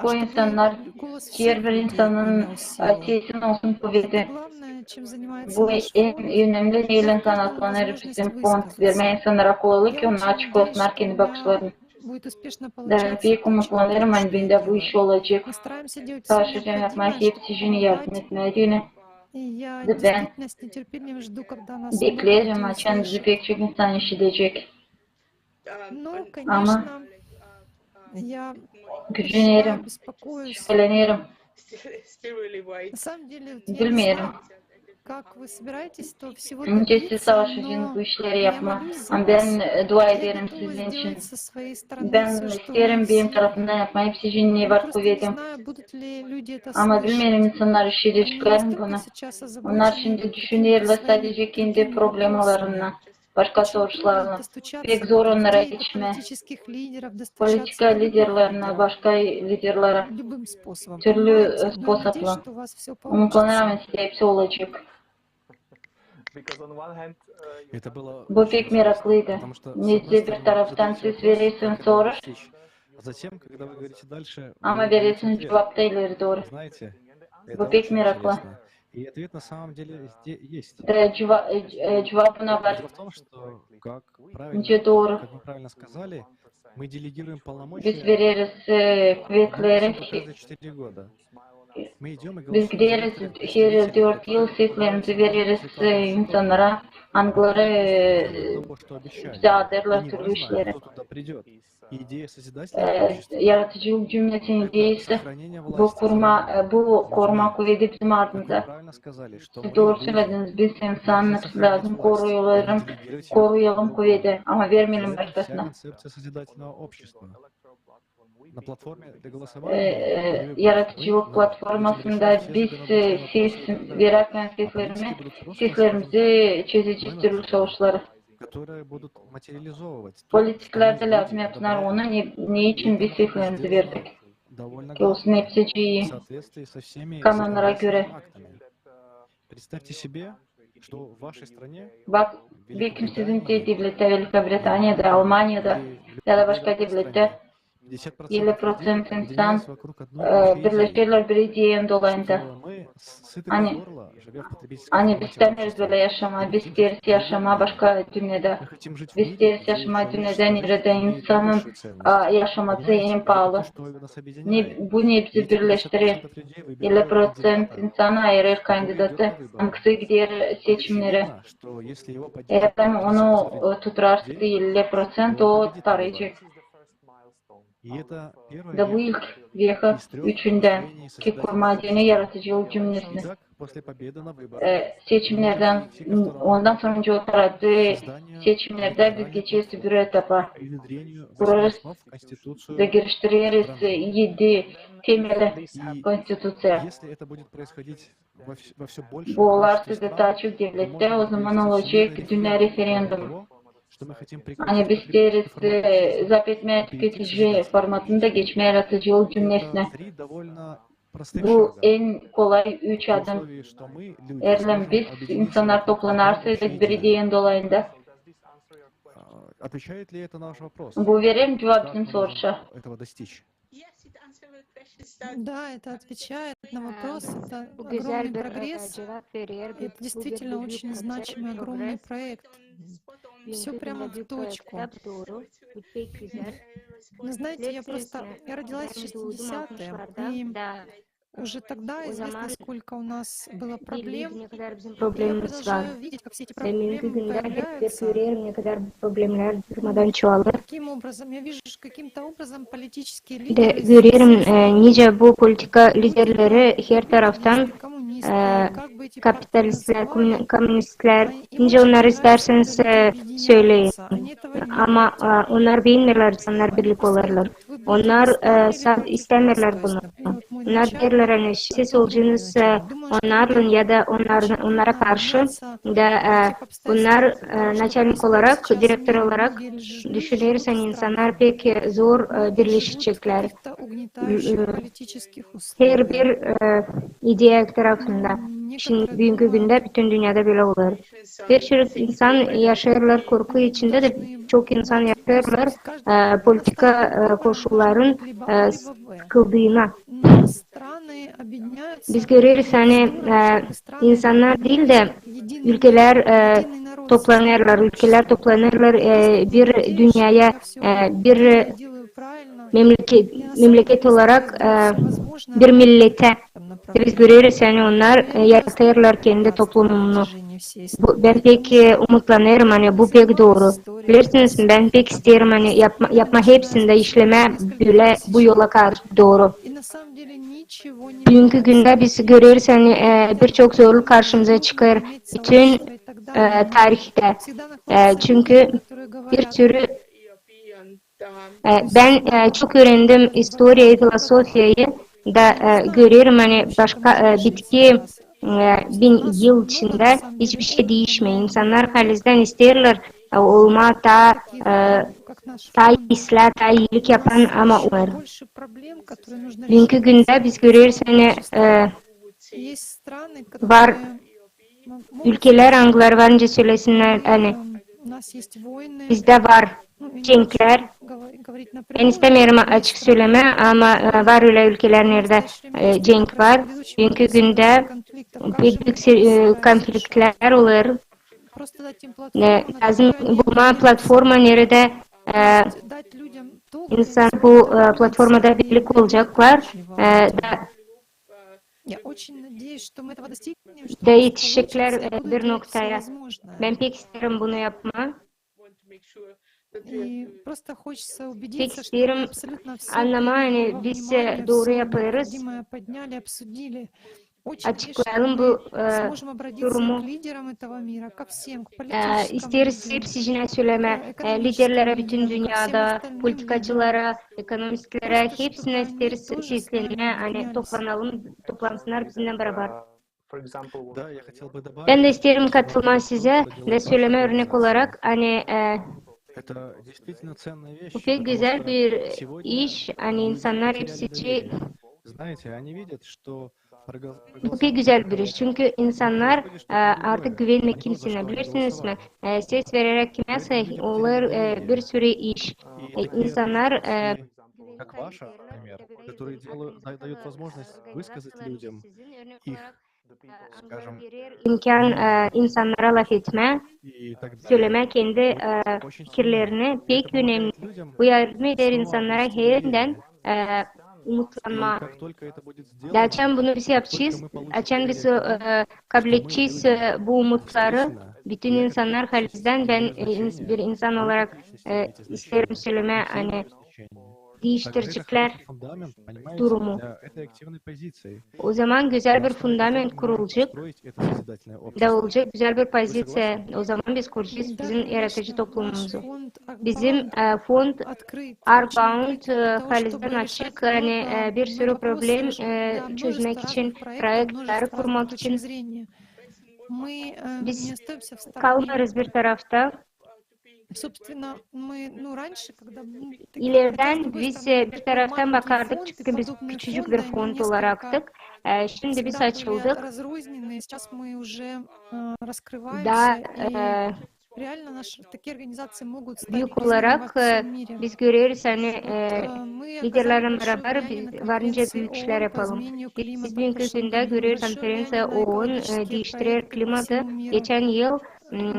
bu insannar, herbir insanın sesin olsun kuvedi. Bu en önemli, neylän kanatlanêr bizim fond, vermää insannara kolaylık, ki onnar açıklasınnar kendi bakışlarını. Da pek umutlanêrım, ani bendä bu iş olacek. Tırışacam yapmaa hepsicini, yardım etmää deyni. Da bän bekleerim, açan bizi pek çok insan işidecek. Ama gücenerim, şüpelenerim. Bilmeerim. Nicä siz savaşêrsınız bu işleri yapmaa. Ama bän, e, dua ederim sizin için. Bän isteerim benim tarafımdan yapmaa hepsicini, ne var kuvedim. Ama bilmeerim, insannar işideceklär mi bunu. Onnar şindi düşünerlär sadece kendi problemalarını, başka soruşlarını. Pek zor onnara geçmää. Politika liderlerinä, başka liderlerä. Türlü, e, spôsobla. Umutlanêrım, ani hepsi olacek. Bu pek meraklıydı. Neçin bir taraftan siz verersiniz soruş, ama verersiniz cuvap da ileri dooru. Bu pek meraklı. Da cuva-, e, e, cuvabı var. Nicä dooru. Biz vereriz, e, kuvetleri, biz gideriz her dört yıl, seslerimizi vereriz, e, insannara, angıları, e, bizä adêrlar türlü işleri. E, yaradıcılık cümnesinin ideyası, bu koruma, e, bu koruma kuvedi bizim ardımızda. Siz dooru sölediniz, biz insanı lääzım koruyalım, koruyalım kuvedi, ama vermeyelim başkasına. E, e, yaradıcılık platformasında biz, e, ses verärkän seslerimi, seslerimizi çözecez türlü soruşları. Politiklär dä lääzım yapsınnar onu, ne, ne için biz seslerimizi verdik. Ki olsun hepsi ii kanonlara görä. Bak, bekim sizin te devlettä, Velika Britaniyada, Almaniyada ya da başka devlettär, elli proţent insan, e, birleşerlär bir ideyanın dolayında. Ani, ani biz istämeeriz bölä yaşamaa, biz isteeriz yaşamaa başka dünnedä. Biz isteeriz yaşamaa dünnedä, neredä insanın, a, yaşaması en paalı. Ne, bu ne bizi birleştirer. Elli proţent insanı ayırêr kandidatı, angısı gider seçimnerä. Eer onu, e, tutarsa elli proţent, o tarıyacek. Da bu ilk veka üçündän, ki koruma deyni yaradıcılık cümnesini. E, seçimnerdän, ondan sora nicä o taradı, seçimnerdä biz geçeriz bir etapa. Kurêrız da geliştireriz edi temeli konstituţiya. Bu olarsa da taa çok devlettär, o zaman olacek dünnä referendum. Ani biz isteeriz, e, zapt etmää tüketici formatını da geçmää yaradıcılık cümnesinä. Bu en kolay üç adım. Eer biz insannar toplanarsa bir ideyanın dolayında. Bu verer mi cuvap bizim soruşa? Да, это отвечает на вопрос, это огромный прогресс. Это действительно очень значимый, огромный проект. Всё прямо в точку. Вы знаете, я просто, я родилась в шестидесятые, и уже тогда известно, сколько у нас было проблем. Я продолжаю видеть, как все эти проблемы появляются. Каким образом? Я вижу, что каким-то образом политические лидеры... Görerim, e, nicä bu politika liderleri her taraftan, e, kapitalistlär, komün-, kommunistlär, nicä onnarı istärseniz, e, söleyin. Ama, e, onnar bilmeerlär, insannar birlik olêrlar. Onnar, e, sa-, istämeerlär bunu. Onnar deerlär, ani siz olacınız, e, onnarlan ya da onnarın, onnara karşı da, e, bunnar, e, naçalnik olarak, direktor olarak düşüneriz, ani insannar pek, e, zor, e, birleşeceklär. E, herbir, e, ideya tarafında. Şindi büünkü gündä bütün dünnedä bölä olêr. Pek çok insan yaşêêrlar korku içindä dä, çok insan yaşêêrlar, e, politika, e, koşulların, e, sıkıldıına. Biz göreriz, ani, e, insannar diil dä ülkelär, e, toplanêrlar, ülkelär toplanêrlar, e, bir dünneyä, e, bir, e, memleket, memleket olarak, e, bir milletä. Biz göreriz, ani onnar, e, yaratêrlar kendi toplumunu. Bu, bän pek, e, umutlanêrım, ani bu pek dooru. Bilersiniz mi, bän pek isteerim, ani yapma, yapma hepsindä işlemää bölä bu yola karşı dooru. Büünkü gündä biz göreriz, ani, e, bir çok zorluk karşımıza çıkêr bütün, e, tarihtä. E, çünkü bir sürü E, bän, e, çok üürendim istoriyayı, filosofiyayı da, e, görerim, ani başka, e, bitki, e, bin yıl içindä hiçbir şey diişmeer. İnsannar halizdän isteerlär, e, olmaa taa, e, taa islää, taa iilik yapan, ama olmêêr. Büünkü gündä biz göreriz, ani, e, var ülkelär, angıları var, nicä sölesinnär, ani bizdä var cenklär. Bän istämeerim açık sölemää, ama, e, var ölä ülkelär, neredä, e, cenk var. Büünkü gündä pek büük, e, konfliktlär olêr. E, lääzım bulmaa platforma, neredä, e, insan bu, e, platformada birlik olaceklar, e, da, da etişeceklär, e, bir noktaya. Bän pek isteerim bunu yapmaa. Pek isteerim annamaa, ani biz, e, dooru yapêrız. Açıklayalım bu, e, durumu. E, isteeriz hepsicinä sölemää, e, liderlerä bütün dünnedä, politikacılara, ekonomistlerä, hepsinä isteeriz seslenmää, ani toplanalım, toplansınnar bizimnän barabar. Bän dä isteerim katılmaa sizä da sölemää örnek olarak, ani, e, bu pek gözäl bir iş, ani insannar hepsicii Bu pek gözäl bir iş, çünkü insannar, e, artık güvenmeer kimseyi, bilersiniz mi? E, ses vereräk kimäsä olêr, e, bir sürü iş. E, insannar, e, imkan, e, insannara lafetmää, sölemää kendi, e, fikirlerini, pek önemli. Bu yardım eder insannara herbirindän, e, umutlanmaa. Da açan bunu biz yapacez, açan biz, e, kabledecez, e, bu umutları, bütün insannar halizdän, bän, e, ins-, bir insan olarak, e, isteerim sölemää, ani diiştireceklär durumu. O zaman gözäl bir fundament kurulacek da olacek gözäl bir poziţiya. O zaman biz kuracez bizim yaradıcı toplumumuzu. Bizim, e, fond Earthbound, e, halizdän açık, ani, e, bir sürü problem, e, çözmäk için, proektleri kurmak için. Biz kalmêêrız bir tarafta. İlerdän biz, e, bir taraftan bakardık, çünkü biz küçücük bir fond olaraktık. E, şindi biz açıldık. Da, e, büük olarak, e, biz göreriz, ani, e, liderlerlän barabar biz var nicä büük işlär yapalım. Biz büünkü gündä göreriz, konferenţiya OON, e, diiştirer klimatı. Geçän yıl, m,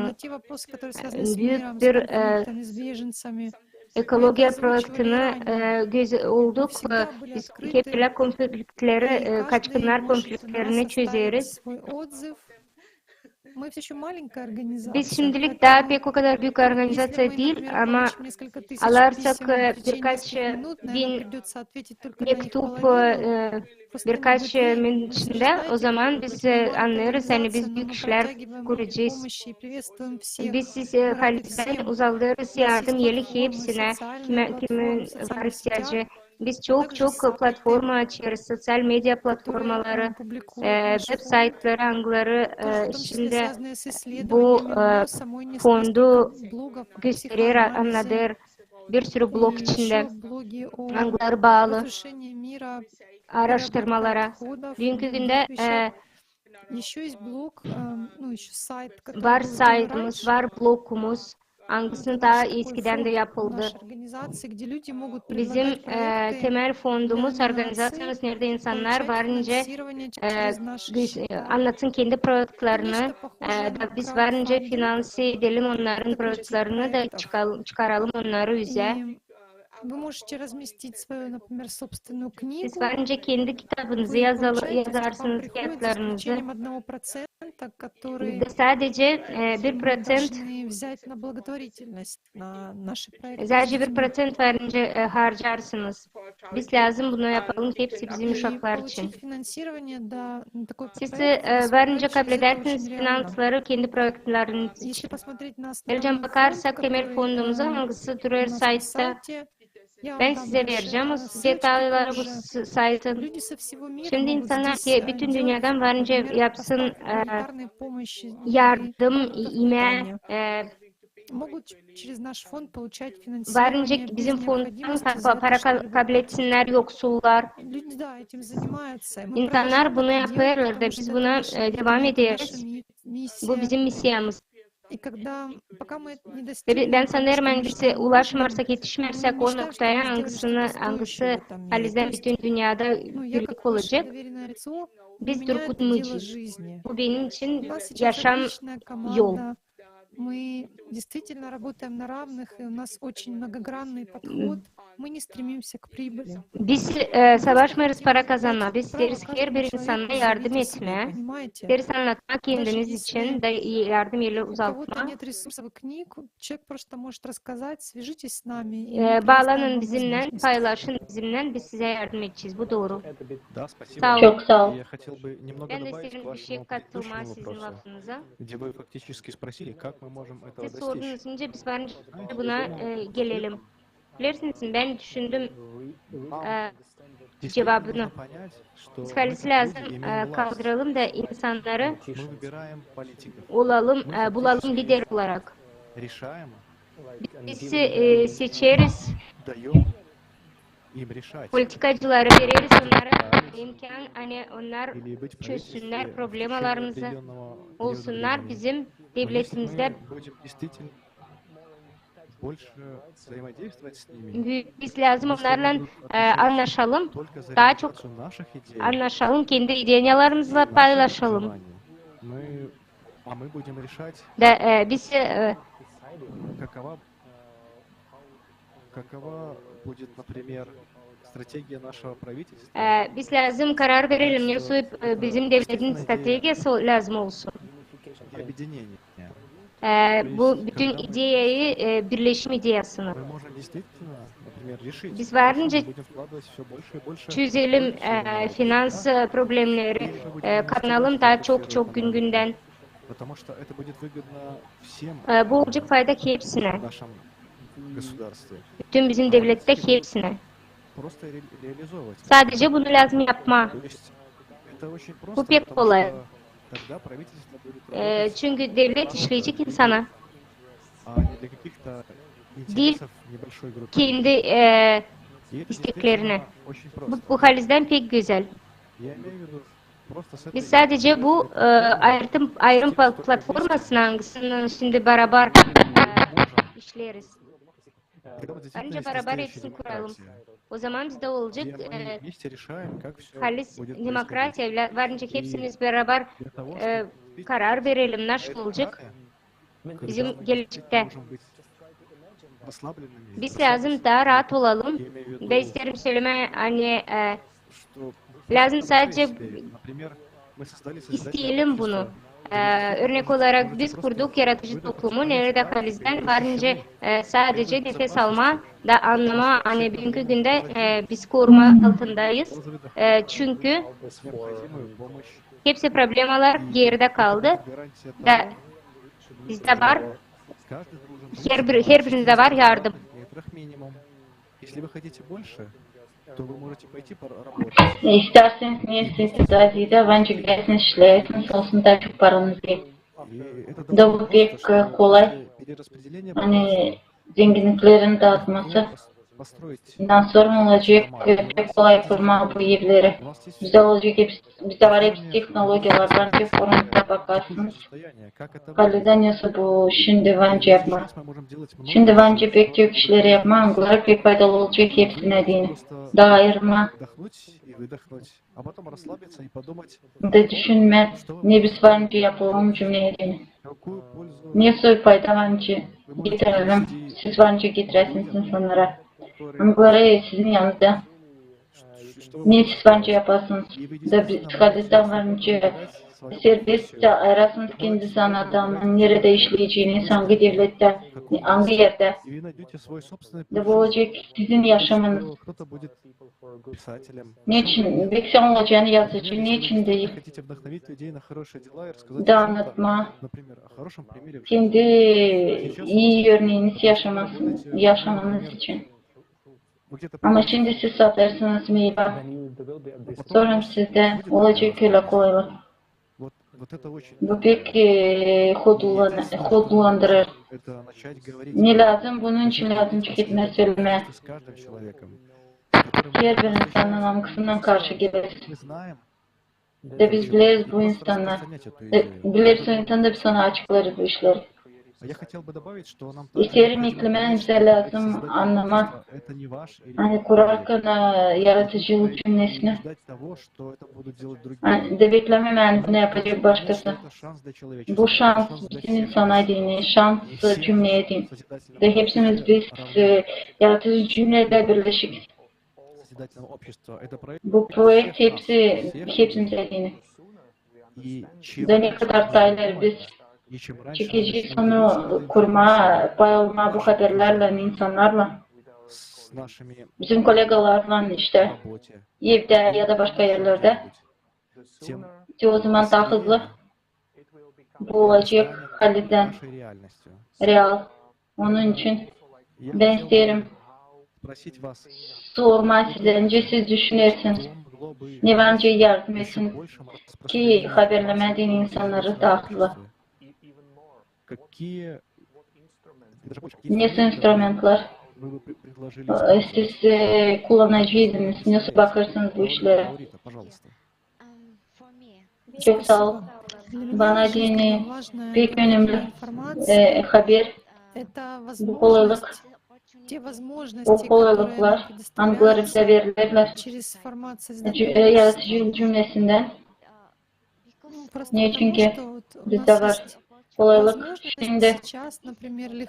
büük bir, e, ekologiya proektini, e, göz olduk. E, biz hep ölä konfliktleri, e, kaçkınnar konfliktlerini çözeriz. Biz şimdilik taa pek o kadar büük organizaţiya diil, ama alarsak, e, birkaç, e, bin mektup, e, birkaç, e, minut içindä, o zaman biz, e, annêêrız, ani biz büük işlär kuracez. Biz siz, e, halizdän uzalêrız yardım eli hepsinä, kimä, kimin var ihtiyacı. Biz çok-çok platforma açêrız, soţial media platformaları, e, web saytları, angıları, e, içindä bu, e, fondu gösterer, annadêr, bir sürü blog içindä, angıları baalı aaraştırmalara. Büünkü gündä, e, var saytımız, var blogumuz, angısı taa eskidän dä yapıldı. Bizim, e, temel fondumuz, organizaţiyamız, neredä insannar varınca, e, annatsın kendi proektlerini, e, da biz varınca finanse edelim onnarın proektlerini da çıkaralım onnarı üzä. Siz varınca kendi kitabınızı yazarsınız, kiyatlarınızı. Sadecä, e, bir proţent, sadecä bir proţent varınca, e, harcarsınız. Biz lääzım bunu yapalım hepsi bizim uşaklar için. Siz, e, varınca kabledärsiniz finansları kendi proektleriniz için. Bän bakarsak temel fondumuza, angısı durêr saytta, bän sizä verecäm o detalları bu saytın. Şindi insannar bütün dünneedän varınca yapsın, e, yardım, imää, e, varınca bizim fonddan para kabletsin yoksullar. İnsannar bunu yapêrlar da biz buna, e, devam ederiz. Bu bizim missiyamız. Bän sanêrım, ani biz ulaşmêêrsak, etişmeersäk o noktaya, angısı halizdän bütün dünnedä birlik olacek, biz durgutmayacez. Bu benim için yaşam yol. Biz, e, savaşmêêrız para kazanmaa, biz isteeriz herbir insana yardım etmää, isteeriz annatmaa kendimiz için da yardım eli uzatmaa. E, baalanın bizimnän, paylaşın bizimnän, biz sizä yardım edecez. Bu dooru. Saa olun. Çok saa ol. Bän dä isteerim bir şey katılmaa sizin lafınıza. Siz sordunuz, nicä biz varınca buna, e, gelelim. Bilersiniz, bän düşündüm, e, cevabını. Biz halizdän lääzım, e, kaldıralım da insannarı olalım, e, bulalım lider olarak. Biz, e, seçeriz, politikacıları vereriz onnara imkan, ani onnar çözsünnär problemalarımızı, olsunnar bizim devletimizdä. Biz lääzım onnarlan, e, annaşalım, taa çok annaşalım, kendi ideyalarımızı paylaşalım. Da, e, biz, e, e, biz lääzım karar verelim, ne soy, e, bizim devletin strategiyası lääzım olsun. E, bu bütün ideyayı, e, birleşim ideyasını. Biz varınca çözelim, e, finans, e, problemleri, e, kazanalım taa çok-çok gün-gündän. E, bu olacek fayda hepsinä. Bütün bizim devlettä hepsinä. Sadecä bunu lääzım yapmaa. Bu pek kolay. E, çünkü devlet işleyecek insana, diil kendi, e, isteklerinä. Bu, bu halizdän pek gözäl. Biz sadecä bu, e, ayırım, ayırım pla-, platformasını, angısının şindi barabar, e, işleeriz. Varınca barabar hepsini kuralım. O zaman bizdä olacek, e, halis demokratiya, varınca hepsimiz barabar, e, karar verelim, nasıl olacek bizim gelecektä. Biz lääzım taa raat olalım. Da isteerim sölemää, ani, e, lääzım sadecä isteyelim bunu. E, örnek olarak biz kurduk yaratıcı toplumu, neredä halizdän varınca, e, sadecä nefes almaa da annamaa, ani büünkü gündä, e, biz koruma altındayız. E, çünkü hepsi problemalar geridä kaldı. Da bizdä var, herbir, herbirimizdä var yardım. Если вы хотите больше, İstärseniz, ne isteerseniz, bence gidersiniz, işleersiniz, olsun taa çok paranız. Da bu pek kolay. Ani zenginniklerin daatması. Bundan sora olacek pek kolay kurmaa bu evleri. Bizdä olacek hepsi, bizdä var hepsi tehnologiyalar, var ki forumda bakarsınız. Halizdän nesoy bu şindi bence yapmaa. Şindi bence pek çok işleri yapmaa, angıları pek faydalı olacek hepsinä deyni. Da ayırmaa. Da düşünmää, ne biz var nicä yapalım cümneyä deyni. Nesoy fayda var nicä getirelim, siz var nicä getiräsiniz insannara. Angıları sizin yanınızda. Ne siz var nicä yapasınız. Da biz halizdän var nicä serbestçä ayırasınız kendi zanaatını, neredä işleyeceniz, angı devlettä, angı erdä. Da bu olacek sizin yaşamanız. Neçin? Beki sän olacan yazıcı, neçin diil? Da annatmaa kendi ii örneeniz yaşamanız için. Ama şindi siz satêrsınız meyva. Sora sizdä olacek ölä kolaylık. Bu pek hodlandırêr. Ne lääzım, bunun için lääzım çıkıp ne sölemää. Herbir insanın angısına karşı geleriz. Da biz bileriz bu insannarı. Bileriz o insanı, da biz ona açıklarız bu işleri. İsteerim eklemää, ani bizä lääzım annamaa, ani kurarkan yaradıcılık cümnesini, ani da beklämää, ani bunu yapacek başkası. Bu şans bizim insana deyni, şans cümneyä deyni. Da hepsimiz biz yaradıcı cümnedä birleşik. Bu proekt hepsi, hepsimiz deyni. Da ne kadar taa ileri biz çekecez onu kurmaa, pay olmaa bu haberlärlän, insannarlan, bizim kollegalarlan iştä, evdä ya da başka erlerdä. Te o zaman taa hızlı bu olacek halizdän real. Onun için bän isteerim sormaa sizä, nicä siz düşünersiniz, ne var nicä yardım etsin ki haberlemää deyni insannarı taa hızlı. Nesoy instrumentlar siz kullanacıydınız, nesoy bakêrsınız bu işlerä? Çok saa ol. Bana deyni pek önemli haber, bu kolaylık, o kolaylıklar, angıları bizä verilerlär yaradıcı cümnesindän. Neçinki bizdä var kolaylık şindi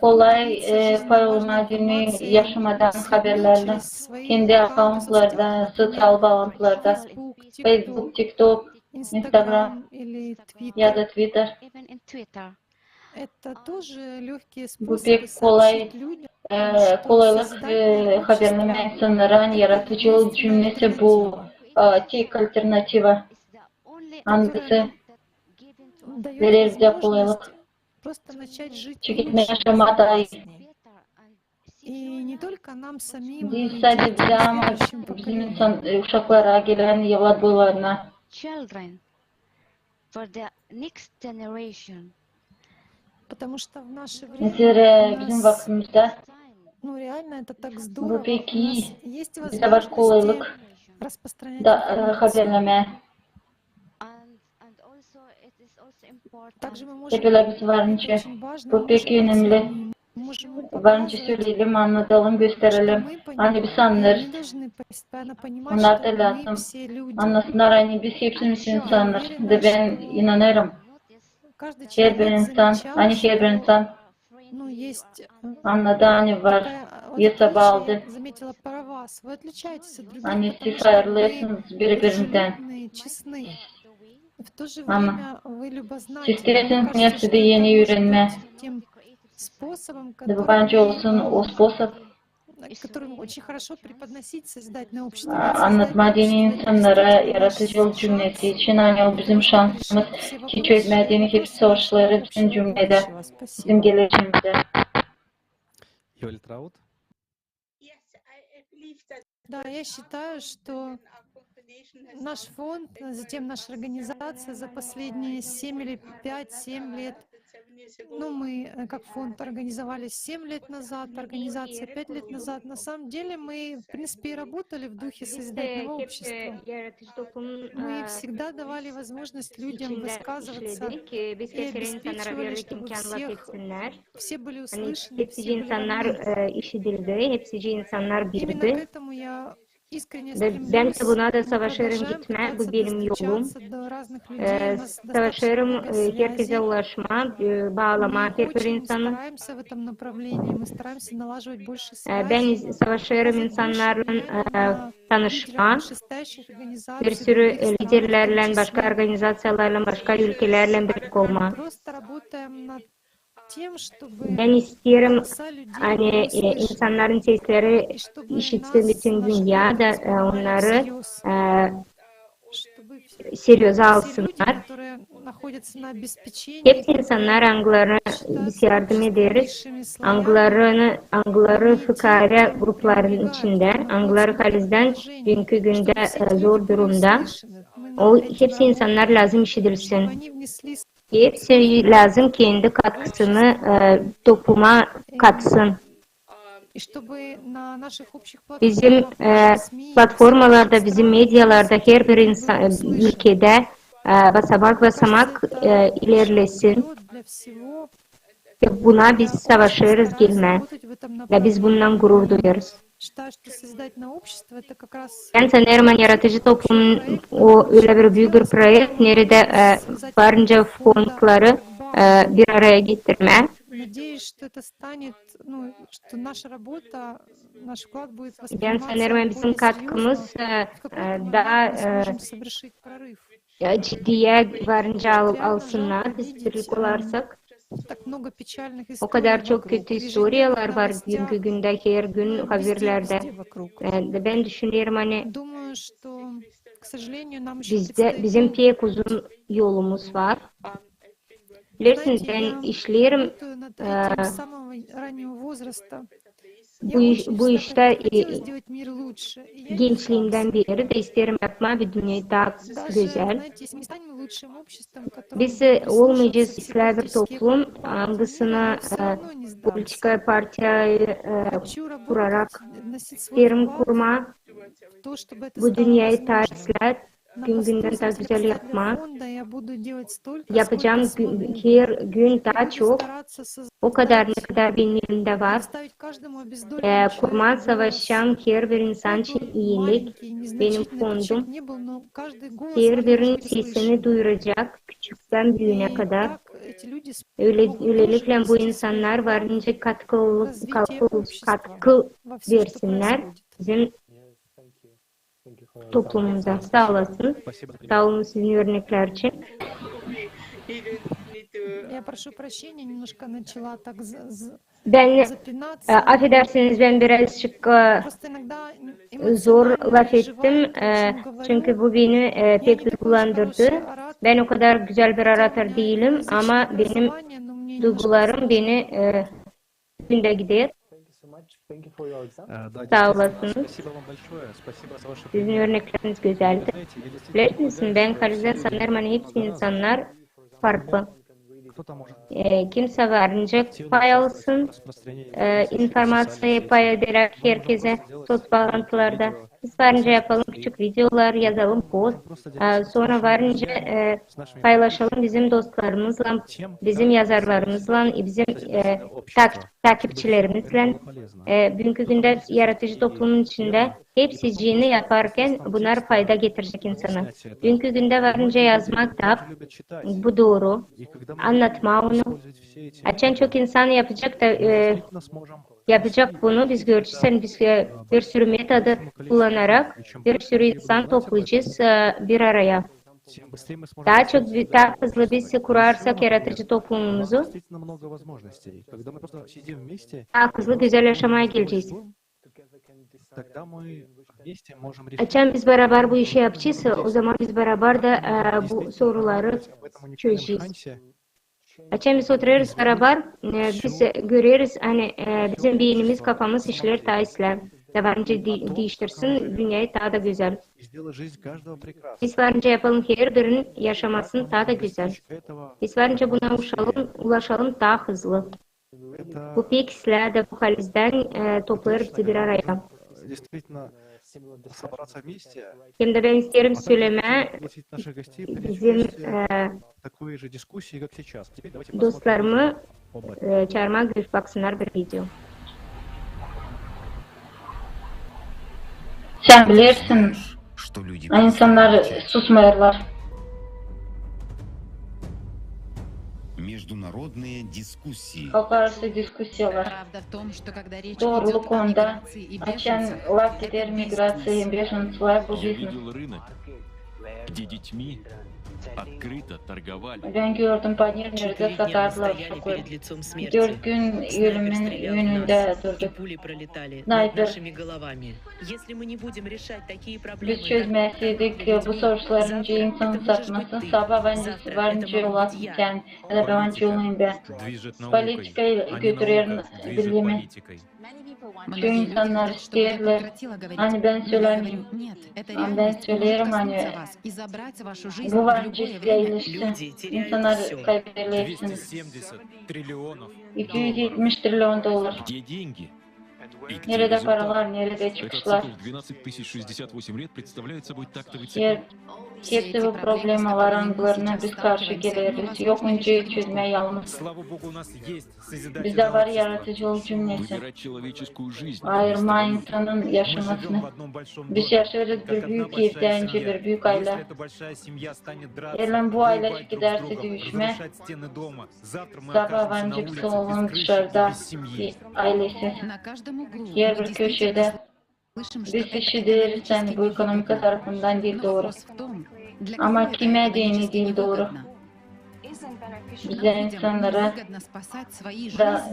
kolay pay olmaa deyni yaşamadan haberlärlän kendi akkauntlarda, sosial baalantılarda, Facebook, TikTok, Instagram ya da Twitter. Bu pek kolay kolaylık haberlemää insannara, ani yaradıcı cümnesi bu tek alternativa, angısı verer bizä kolaylık çeketmää yaşamaa taa ii. Diil sade bizä, ama bizim insan, uşaklara, gelän evlatboylarına. Zerä bizim vakıtımızda bu pek ii. Bizdä var kolaylık da haberlemää. Hep ölä biz var nicä, bu pek önemli. Var nicä söleyelim, annadalım, gösterelim, ani biz annarız. Onnar da lääzım annasınnar, ani biz hepsimiz insannarız. Da bän inanêrım, herbir insan, ani herbir insan annadı, ani var, esaba aldı, ani siz hayırlısınız biri-birindän. Ama siz isteersiniz nesä tä eni üürenmää. Da bu bence olsun o sposob, annatmaa deyni insannara yaradıcılık cümnesi için, ani o bizim şansımız, ki çözmää deyni hepsi savaşları bizim cümnedä, bizim gelecemizdä. Да, я считаю, что наш фонд, затем наша организация за последние семь или пять-семь лет, ну, мы, э, как фонд организовались семь лет назад, организация пять лет назад. На самом деле мы, в принципе, и работали в духе созидательного общества. Мы всегда давали возможность людям высказываться и обеспечивали, чтобы всех, все были услышаны, все были равны. Именно к этому я искренне стремлюсь. Bän dä buna da savaşêrım gitmää, bu benim yolum. Savaşêrım herkezä ulaşmaa, baalamaa herbir insanı. Bän savaşêrım insannarlan tanışmaa, bir sürü liderlärlän, başka organizaţiyalarlan, başka ülkelärlän birlik olmaa. Bän isteerim, ani insannarın sesleri işitsin bütün dünnedä, onnarı seryoza alsınnar. Hepsi insannar, angılarına biz yardım ederiz, angıları fıkaarä grupların içindä, angıları halizdän büünkü gündä zor durumda. O hepsi insannar lääzım işidilsin. Hepsi lääzım kendi katkısını topluma katsın. Bizim platformalarda, bizim medialarda herbir ülkedä basamak-basamak ilerlesin. Buna biz savaşêrız gelmää. Da biz bundan gurur duyêrız. Bän sanêrım, ani yaradıcı toplum o ölä bir büük bir proekt, neredä varınca fondları bir araya getirmää. Bän sanêrım, ani bizim katkımız daa ciddiyä varınca alsınnar, biz birlik olarsak. O kadar çok kötü istoriyalar var büünkü gündä, her gün haberlerdä. Bän düşünerim, ani bizim pek uzun yolumuz var. Bilersiniz, bän işleerim bu iştä gençliimdän beri da isteerim yapmaa bu dünneyä taa gözäl. Biz olmayacez islää bir toplum, angısına politika partiyayı kurarak isteerim kurmaa. Bu dünneyä taa islää, gün-gündän taa gözäl yapmaa. Yapacam her gün taa çok, o kadar, ne kadar benim elimdä var. Kurmaa savaşacam herbir insan için iilik, benim fondum. Herbirinin sesini duyuracak, küçüktän büünä kadar. Ölelikle bu insannar varınca katkı, katkı, katkı versinnär bizim toplumumuza. Saa olasın. Saa olun sizin örneklär için. Bän, afedersiniz, bän birazcık zor lafettim, çünkü bu beni pek duygulandırdı. Bän o kadar gözäl bir orator diilim, ama benim duygularım beni gündä gider. Saa olasınız. Sizin örnekleriniz gözäldi. Bilersiniz, bän halizdän sanêrım, ani hepsi insannar farklı. Kimsä varınca pay alsın, informaţiyayı pay ederäk herkezä soţ baalantılarda. Biz varınca yapalım küçük videolar, yazalım post. Sora varınca paylaşalım bizim dostlarımızlan, bizim yazarlarımızlan, bizim takipçilerimizlän. Büünkü gündä yaradıcı toplumun içindä hepsicini yaparkan bunnar fayda getirecek insana. Büünkü gündä varınca yazmak da bu dooru, annatmaa onu. Açan çok insan yapacek da yapacek bunu, biz görecez, ani biz bir sürü metodu kullanarak bir sürü insan toplayacez bir araya. Taa çok, taa hızlı biz kurarsak yaradıcı toplumumuzu, taa hızlı gözäl yaşamaya gelecez. Açan biz barabar bu işi yapacez, o zaman biz barabar da bu soruları çözecez. Açan biz oturêrız barabar, biz göreriz, ani bizim beynimiz, kafamız işleer taa islää. da var nicä di-, diiştirsin dünneyä taa da gözäl. Biz var nicä yapalım herbirinin yaşamasını taa da gözäl. Biz var nicä buna uşalım, ulaşalım taa hızlı. Bu pek islää da bu halizdän, e, toplêêr bizi bir araya. Hem dä bän isteerim sölemää bizim, e, dostlarımı, e, çaarmaa, görüp baksınnar bir video. Sän bilersin, insannar susmêêrlar. Halklararası diskusiyalar. Dooruluk onda, açan laf gider migraţiya hem bejanţlar, bu biznes. Bän gördüm panir, neredä satardılar uşakları. Dört gün ölümün önündä durduk. Snayper. Biz çözmäseydik bu savaşları, nicä insanı satması, sabaa var nicä, var nicä olasın sän, ya da bän var nicä olayım bän. Politika götürer bilimi. Çoyu insannar isteerlär, ani bän sölämeerim. Ama bän söleerim, ani bu var nicä islää ileşsin. İnsannar kaybeder hepsini. İki üz etmiş trilion dolar. Neredä paralar, neredä çıkışlar? Hepsi bu problemalar, angılarına biz karşı geleriz. Yok nicä çözmää yalnız. Bizdä var yaradıcılıq cümlesi. Ayırmaa insanın yaşamasını. Biz yaşêêrız bir büük evdä, nicä bir büük aylä. Eer bu aylä gidersin düüşmää, sabaa var nicä bir salon dışarıda, aylesiz. Herbir köşedä biz işideriz, ani bu ekonomika tarafından diil dooru. Ama kimä deyni diil dooru? Bizä, insannara da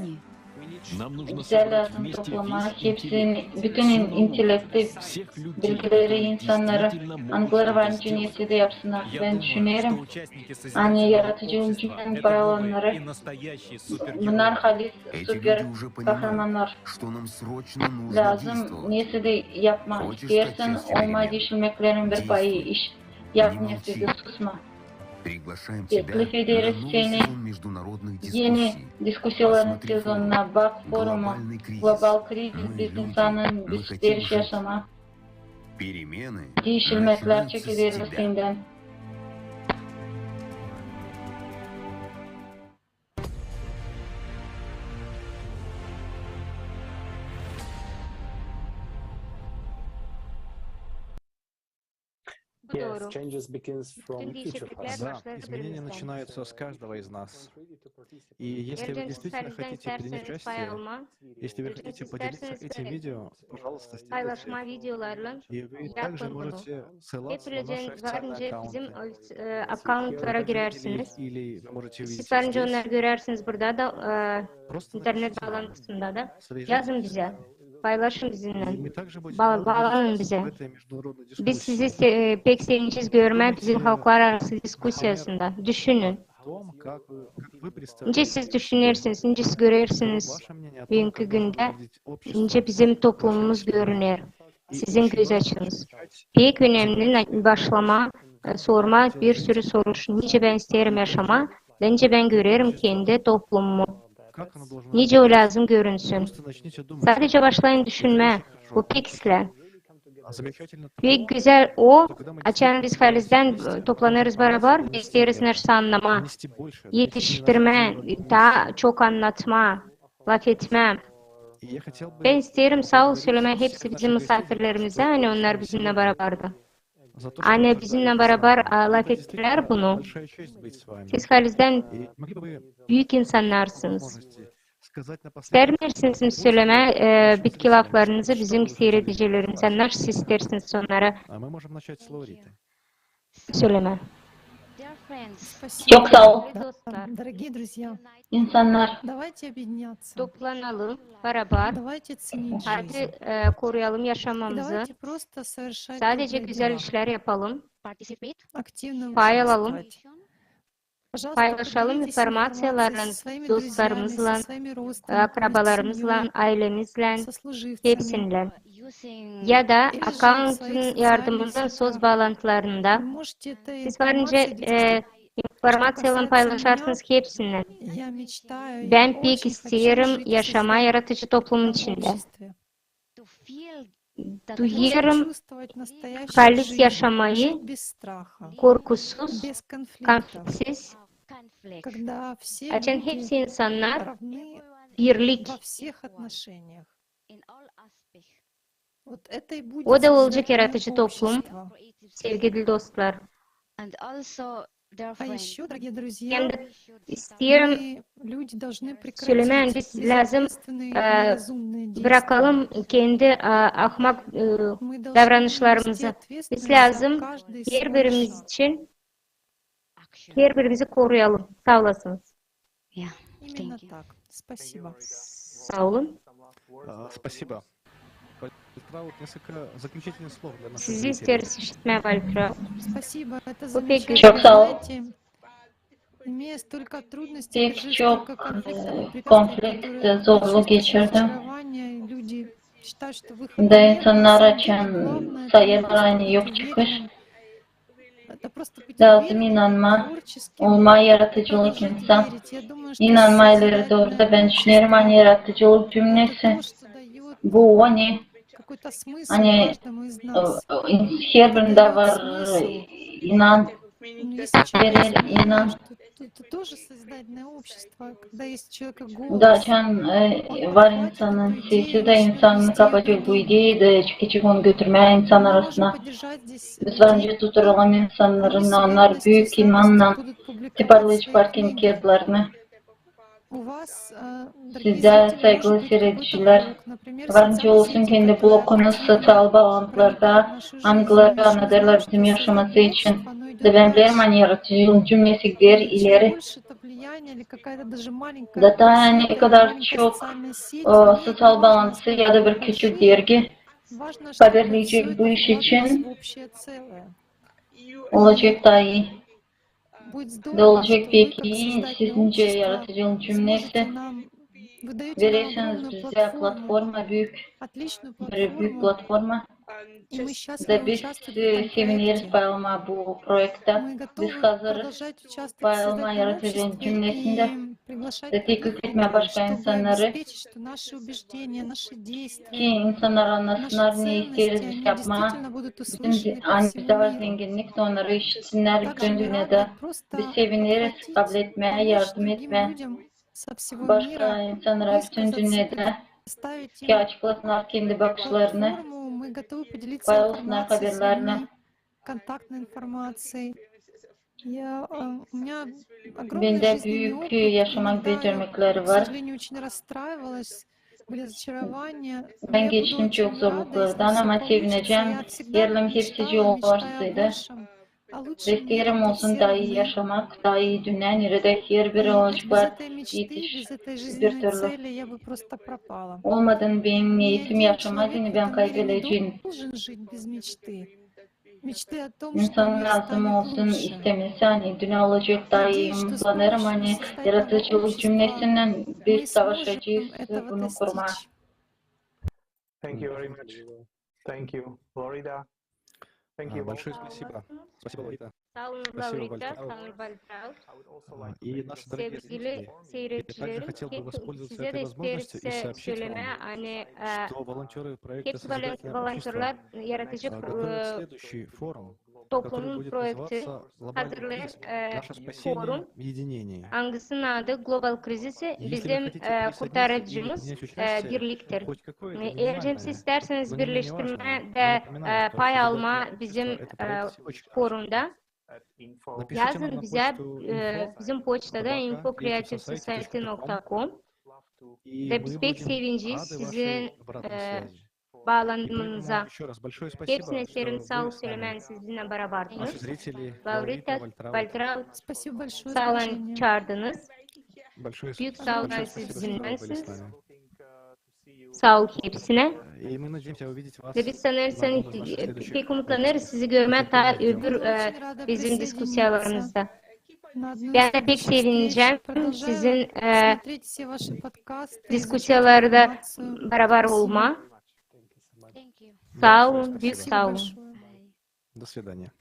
bizä lääzım toplamaa hepsini, bütün in-, intellekti, bilgileri insannara, angıları var nicä nersä dä yapsınnar. Bän düşünerim, ani yaradıcı cümleden pay alannarı, bunnar halis super kahramannar. Lääzım nersä dä yapmaa. İsteersin olmaa diişilmeklerin bir payı, iş yap, nersä dä susma. Teklif ederiz seni eni diskusiyaların sezonuna. Bak forumu, global krizis, biz insanın, biz isteriz yaşamaa. Diişilmeklär çekeriz sendän. Bu dooru. Bütün diişikliklär başlêêr birimizden. Да, изменения начинаются с каждого из нас. И если вы действительно хотите принять участие, если вы хотите поделиться этим видео, пожалуйста, сделайте это. Paylaşmaa videolarlan yapın bunu. Hepinizin var nicä bizim, e, akkauntlara girersiniz. Siz var nicä onnarı görersiniz burada da, e, internet baalantısında da. Yazın bizä. Paylaşın bizimnän. Ba-, baalanın bizä. Biz sizi se-, pek sevinecez görmää bizim halklararası diskusiyasında. Düşünün. Nicä siz düşünersiniz, nicä siz görersiniz büünkü gündä, nicä bizim toplumumuz görüner, sizin göz açınız. Pek önemli na-, başlamaa, e, sormaa bir sürü soruş. Nicä bän isteerim yaşamaa, da nicä bän görerim kendi toplumumu? Nicä o lääzım görünsün? Sadecä başlayın düşünmää. Bu pek islää. Pek gözäl o, açan biz halizdän, e, toplanêrız barabar, biz isteeriz nersä annamaa, etiştirmää, taa çok annatmaa, lafetmää. Bän isteerim saa ol sölemää hepsi bizim musaafirlerimizä, ani onnar bizimnän barabardı. Ani bizimnän barabar, a, lafettilär bunu. Siz halizdän büük insannarsınız. İstärmeersiniz mi sölemää, e, bitki laflarınızı bizim siiredicilerimiz, insannar, siz istärsiniz onnara sölemää? Çok saa ol. İnsannar, toplanalım barabar. Hadi, e, koruyalım yaşamamızı. Sadecä gözäl işlär yapalım. Pay alalım. Paylaşalım informaţiyalarlan dostlarımızlan, akrabalarımızlan, aylemizlän, hepsinnän. ya da akkauntun yardımından söz baalantılarında. Siz varınca, e, informaţiyalan paylaşarsınız hepsinnän. Bän pek isteerim yaşamaa yaradıcı toplumun içindä. Duyêrım halis yaşamayı korkusuz, konfliktsiz. Açan hepsi insannar birlik. O da olacek yaradıcı toplum, sevgili dostlar. Hem dä isteerim sölemää, biz lääzım, e, brakalım kendi, e, ahmak, e, davranışlarımızı. Biz lääzım herbirimiz için herbirimizi koruyalım. Saa olasınız. Saa olun. Sizi isteeriz işitmää, Valtraud. Bu pek gözäl. Çok saa ol. Pek çok konflikt, zorluk geçirdim. Da insannar açan sayêrlar, ani yok çıkış. Lääzım inanmaa, olmaa yaradıcılık insan. İnanmaa ileri dooru da. Bän düşünerim, ani yaradıcılık cümlesi bu, ani, ani, e, e, herbirindä var inan, verer inan. Da açan, e, var insanın sesi da insanı kapacek bu ideya da çıkacek onu götürmää insan arasına. Biz varınca tuturalım insannarın, onnar büük inannan toparlayaceklar kendi kiyatlarını. Sizdä, saygılı siiredicilär, varınca olsun kendi blokunuz soţial baalantılarda, angıları annadêrlar bizim yaşaması için. Da bän bilerim, ani yaradıcılığın cümlesi gider ileri. Da taa ne kadar çok, e, soţial baalantısı ya da bir küçük dergi haberleyecek bu iş için, olacek taa ii. Da olacek pek ii, sizincä yaradıcılığın cümlesi. Verersiniz bizä platforma, büük, bir büük platforma. Da biz, e, sevineriz pay almaa bu proektä. Biz hazırız pay almaa yaradıcılığın cümlesindä. Da teklif etmää başka insannarı, ki insannar annasınnar, ne isteeriz biz yapmaa. Bizim, ani bizdä var zenginnik, da onnarı işitsinnär bütün dünnedä. Biz sevineriz kabletmää, yardım etmää başka insannara bütün dünnedä, ki açıklasınnar kendi bakışlarını, paylaşsınnar haberlerini. Bendä büük yaşamak becermekleri var. Bän geçtim çok zorluklardan, ama sevinecäm, herliim hepsicii olêrsaydı. İsteerim olsun taa ii yaşamak, taa ii dünnä, neredä herbiri olaceklar yetiş bir türlü. Olmadan benim neetim yaşamaa, deyni bän kaybedecäm. İnsan lääzım olsun istemesi, ani dünnä olacek taa ii. Umutlanêrım, ani yaradıcılıq cümlesinnän biz savaşacez bunu kurmaa. Thank you very much. Thank you, Florida. Thank you, Большое спасибо. Спасибо, Лорита. Saa olun, Laurita, saa olun, Valtraud. И наши дорогие Sevgili зрители, я также seyircilerim, хотел бы воспользоваться sizä этой dä возможностью и isteerim сообщить sölemää, вам, ani, e, что волонтеры проекта hepsi Созидательное volontörlar общество yaradıcı, а, готовят e, следующий форум, который toplumun будет proekti называться Глобальный hazırlêêr, кризис. e, Наше спасение forum, в единении. angısının adı Global Krizisi, Если вы bizim, хотите e, присоединиться и kurtarıcımız, принять e, участие, birliktir. хоть какое-то E, eer минимальное, isteerseniz но не менее важное, birleştirmää dä, я напоминаю, e, что pay Глобальное almaa кризис bizim, это e, проект всего лишь forumda, Напишите нам yazın на bizä, почту e, info bizim poçtada собака info creative society nokta com. И Da мы biz pek будем sevineceez рады sizin, вашей обратной e, связи. baalanmanıza. Ещё раз большое Hepsinä спасибо, isteerim что saa вы ol с нами. sölemää, siz biznän Наши barabardıız. зрители, Laurita, Лорита, Вальтрау. Valtraud, Спасибо большое за saa olun приглашение. çaardınız. Большое Büük спасибо, saa olun, большое siz спасибо, что вы были с bizimnänsiniz. нами. Saa ol hepsinä. И мы надеемся увидеть вас Ve biz на sanêrız, одном из наших следующих pek umutlanêrız sizi görmää taa öbür, e, bizim diskusiyalarımızda. Bän dä pek sevinecäm sizin, e, diskusiyalarda barabar olmaa. Saa olun, büük saa olun. До свидания.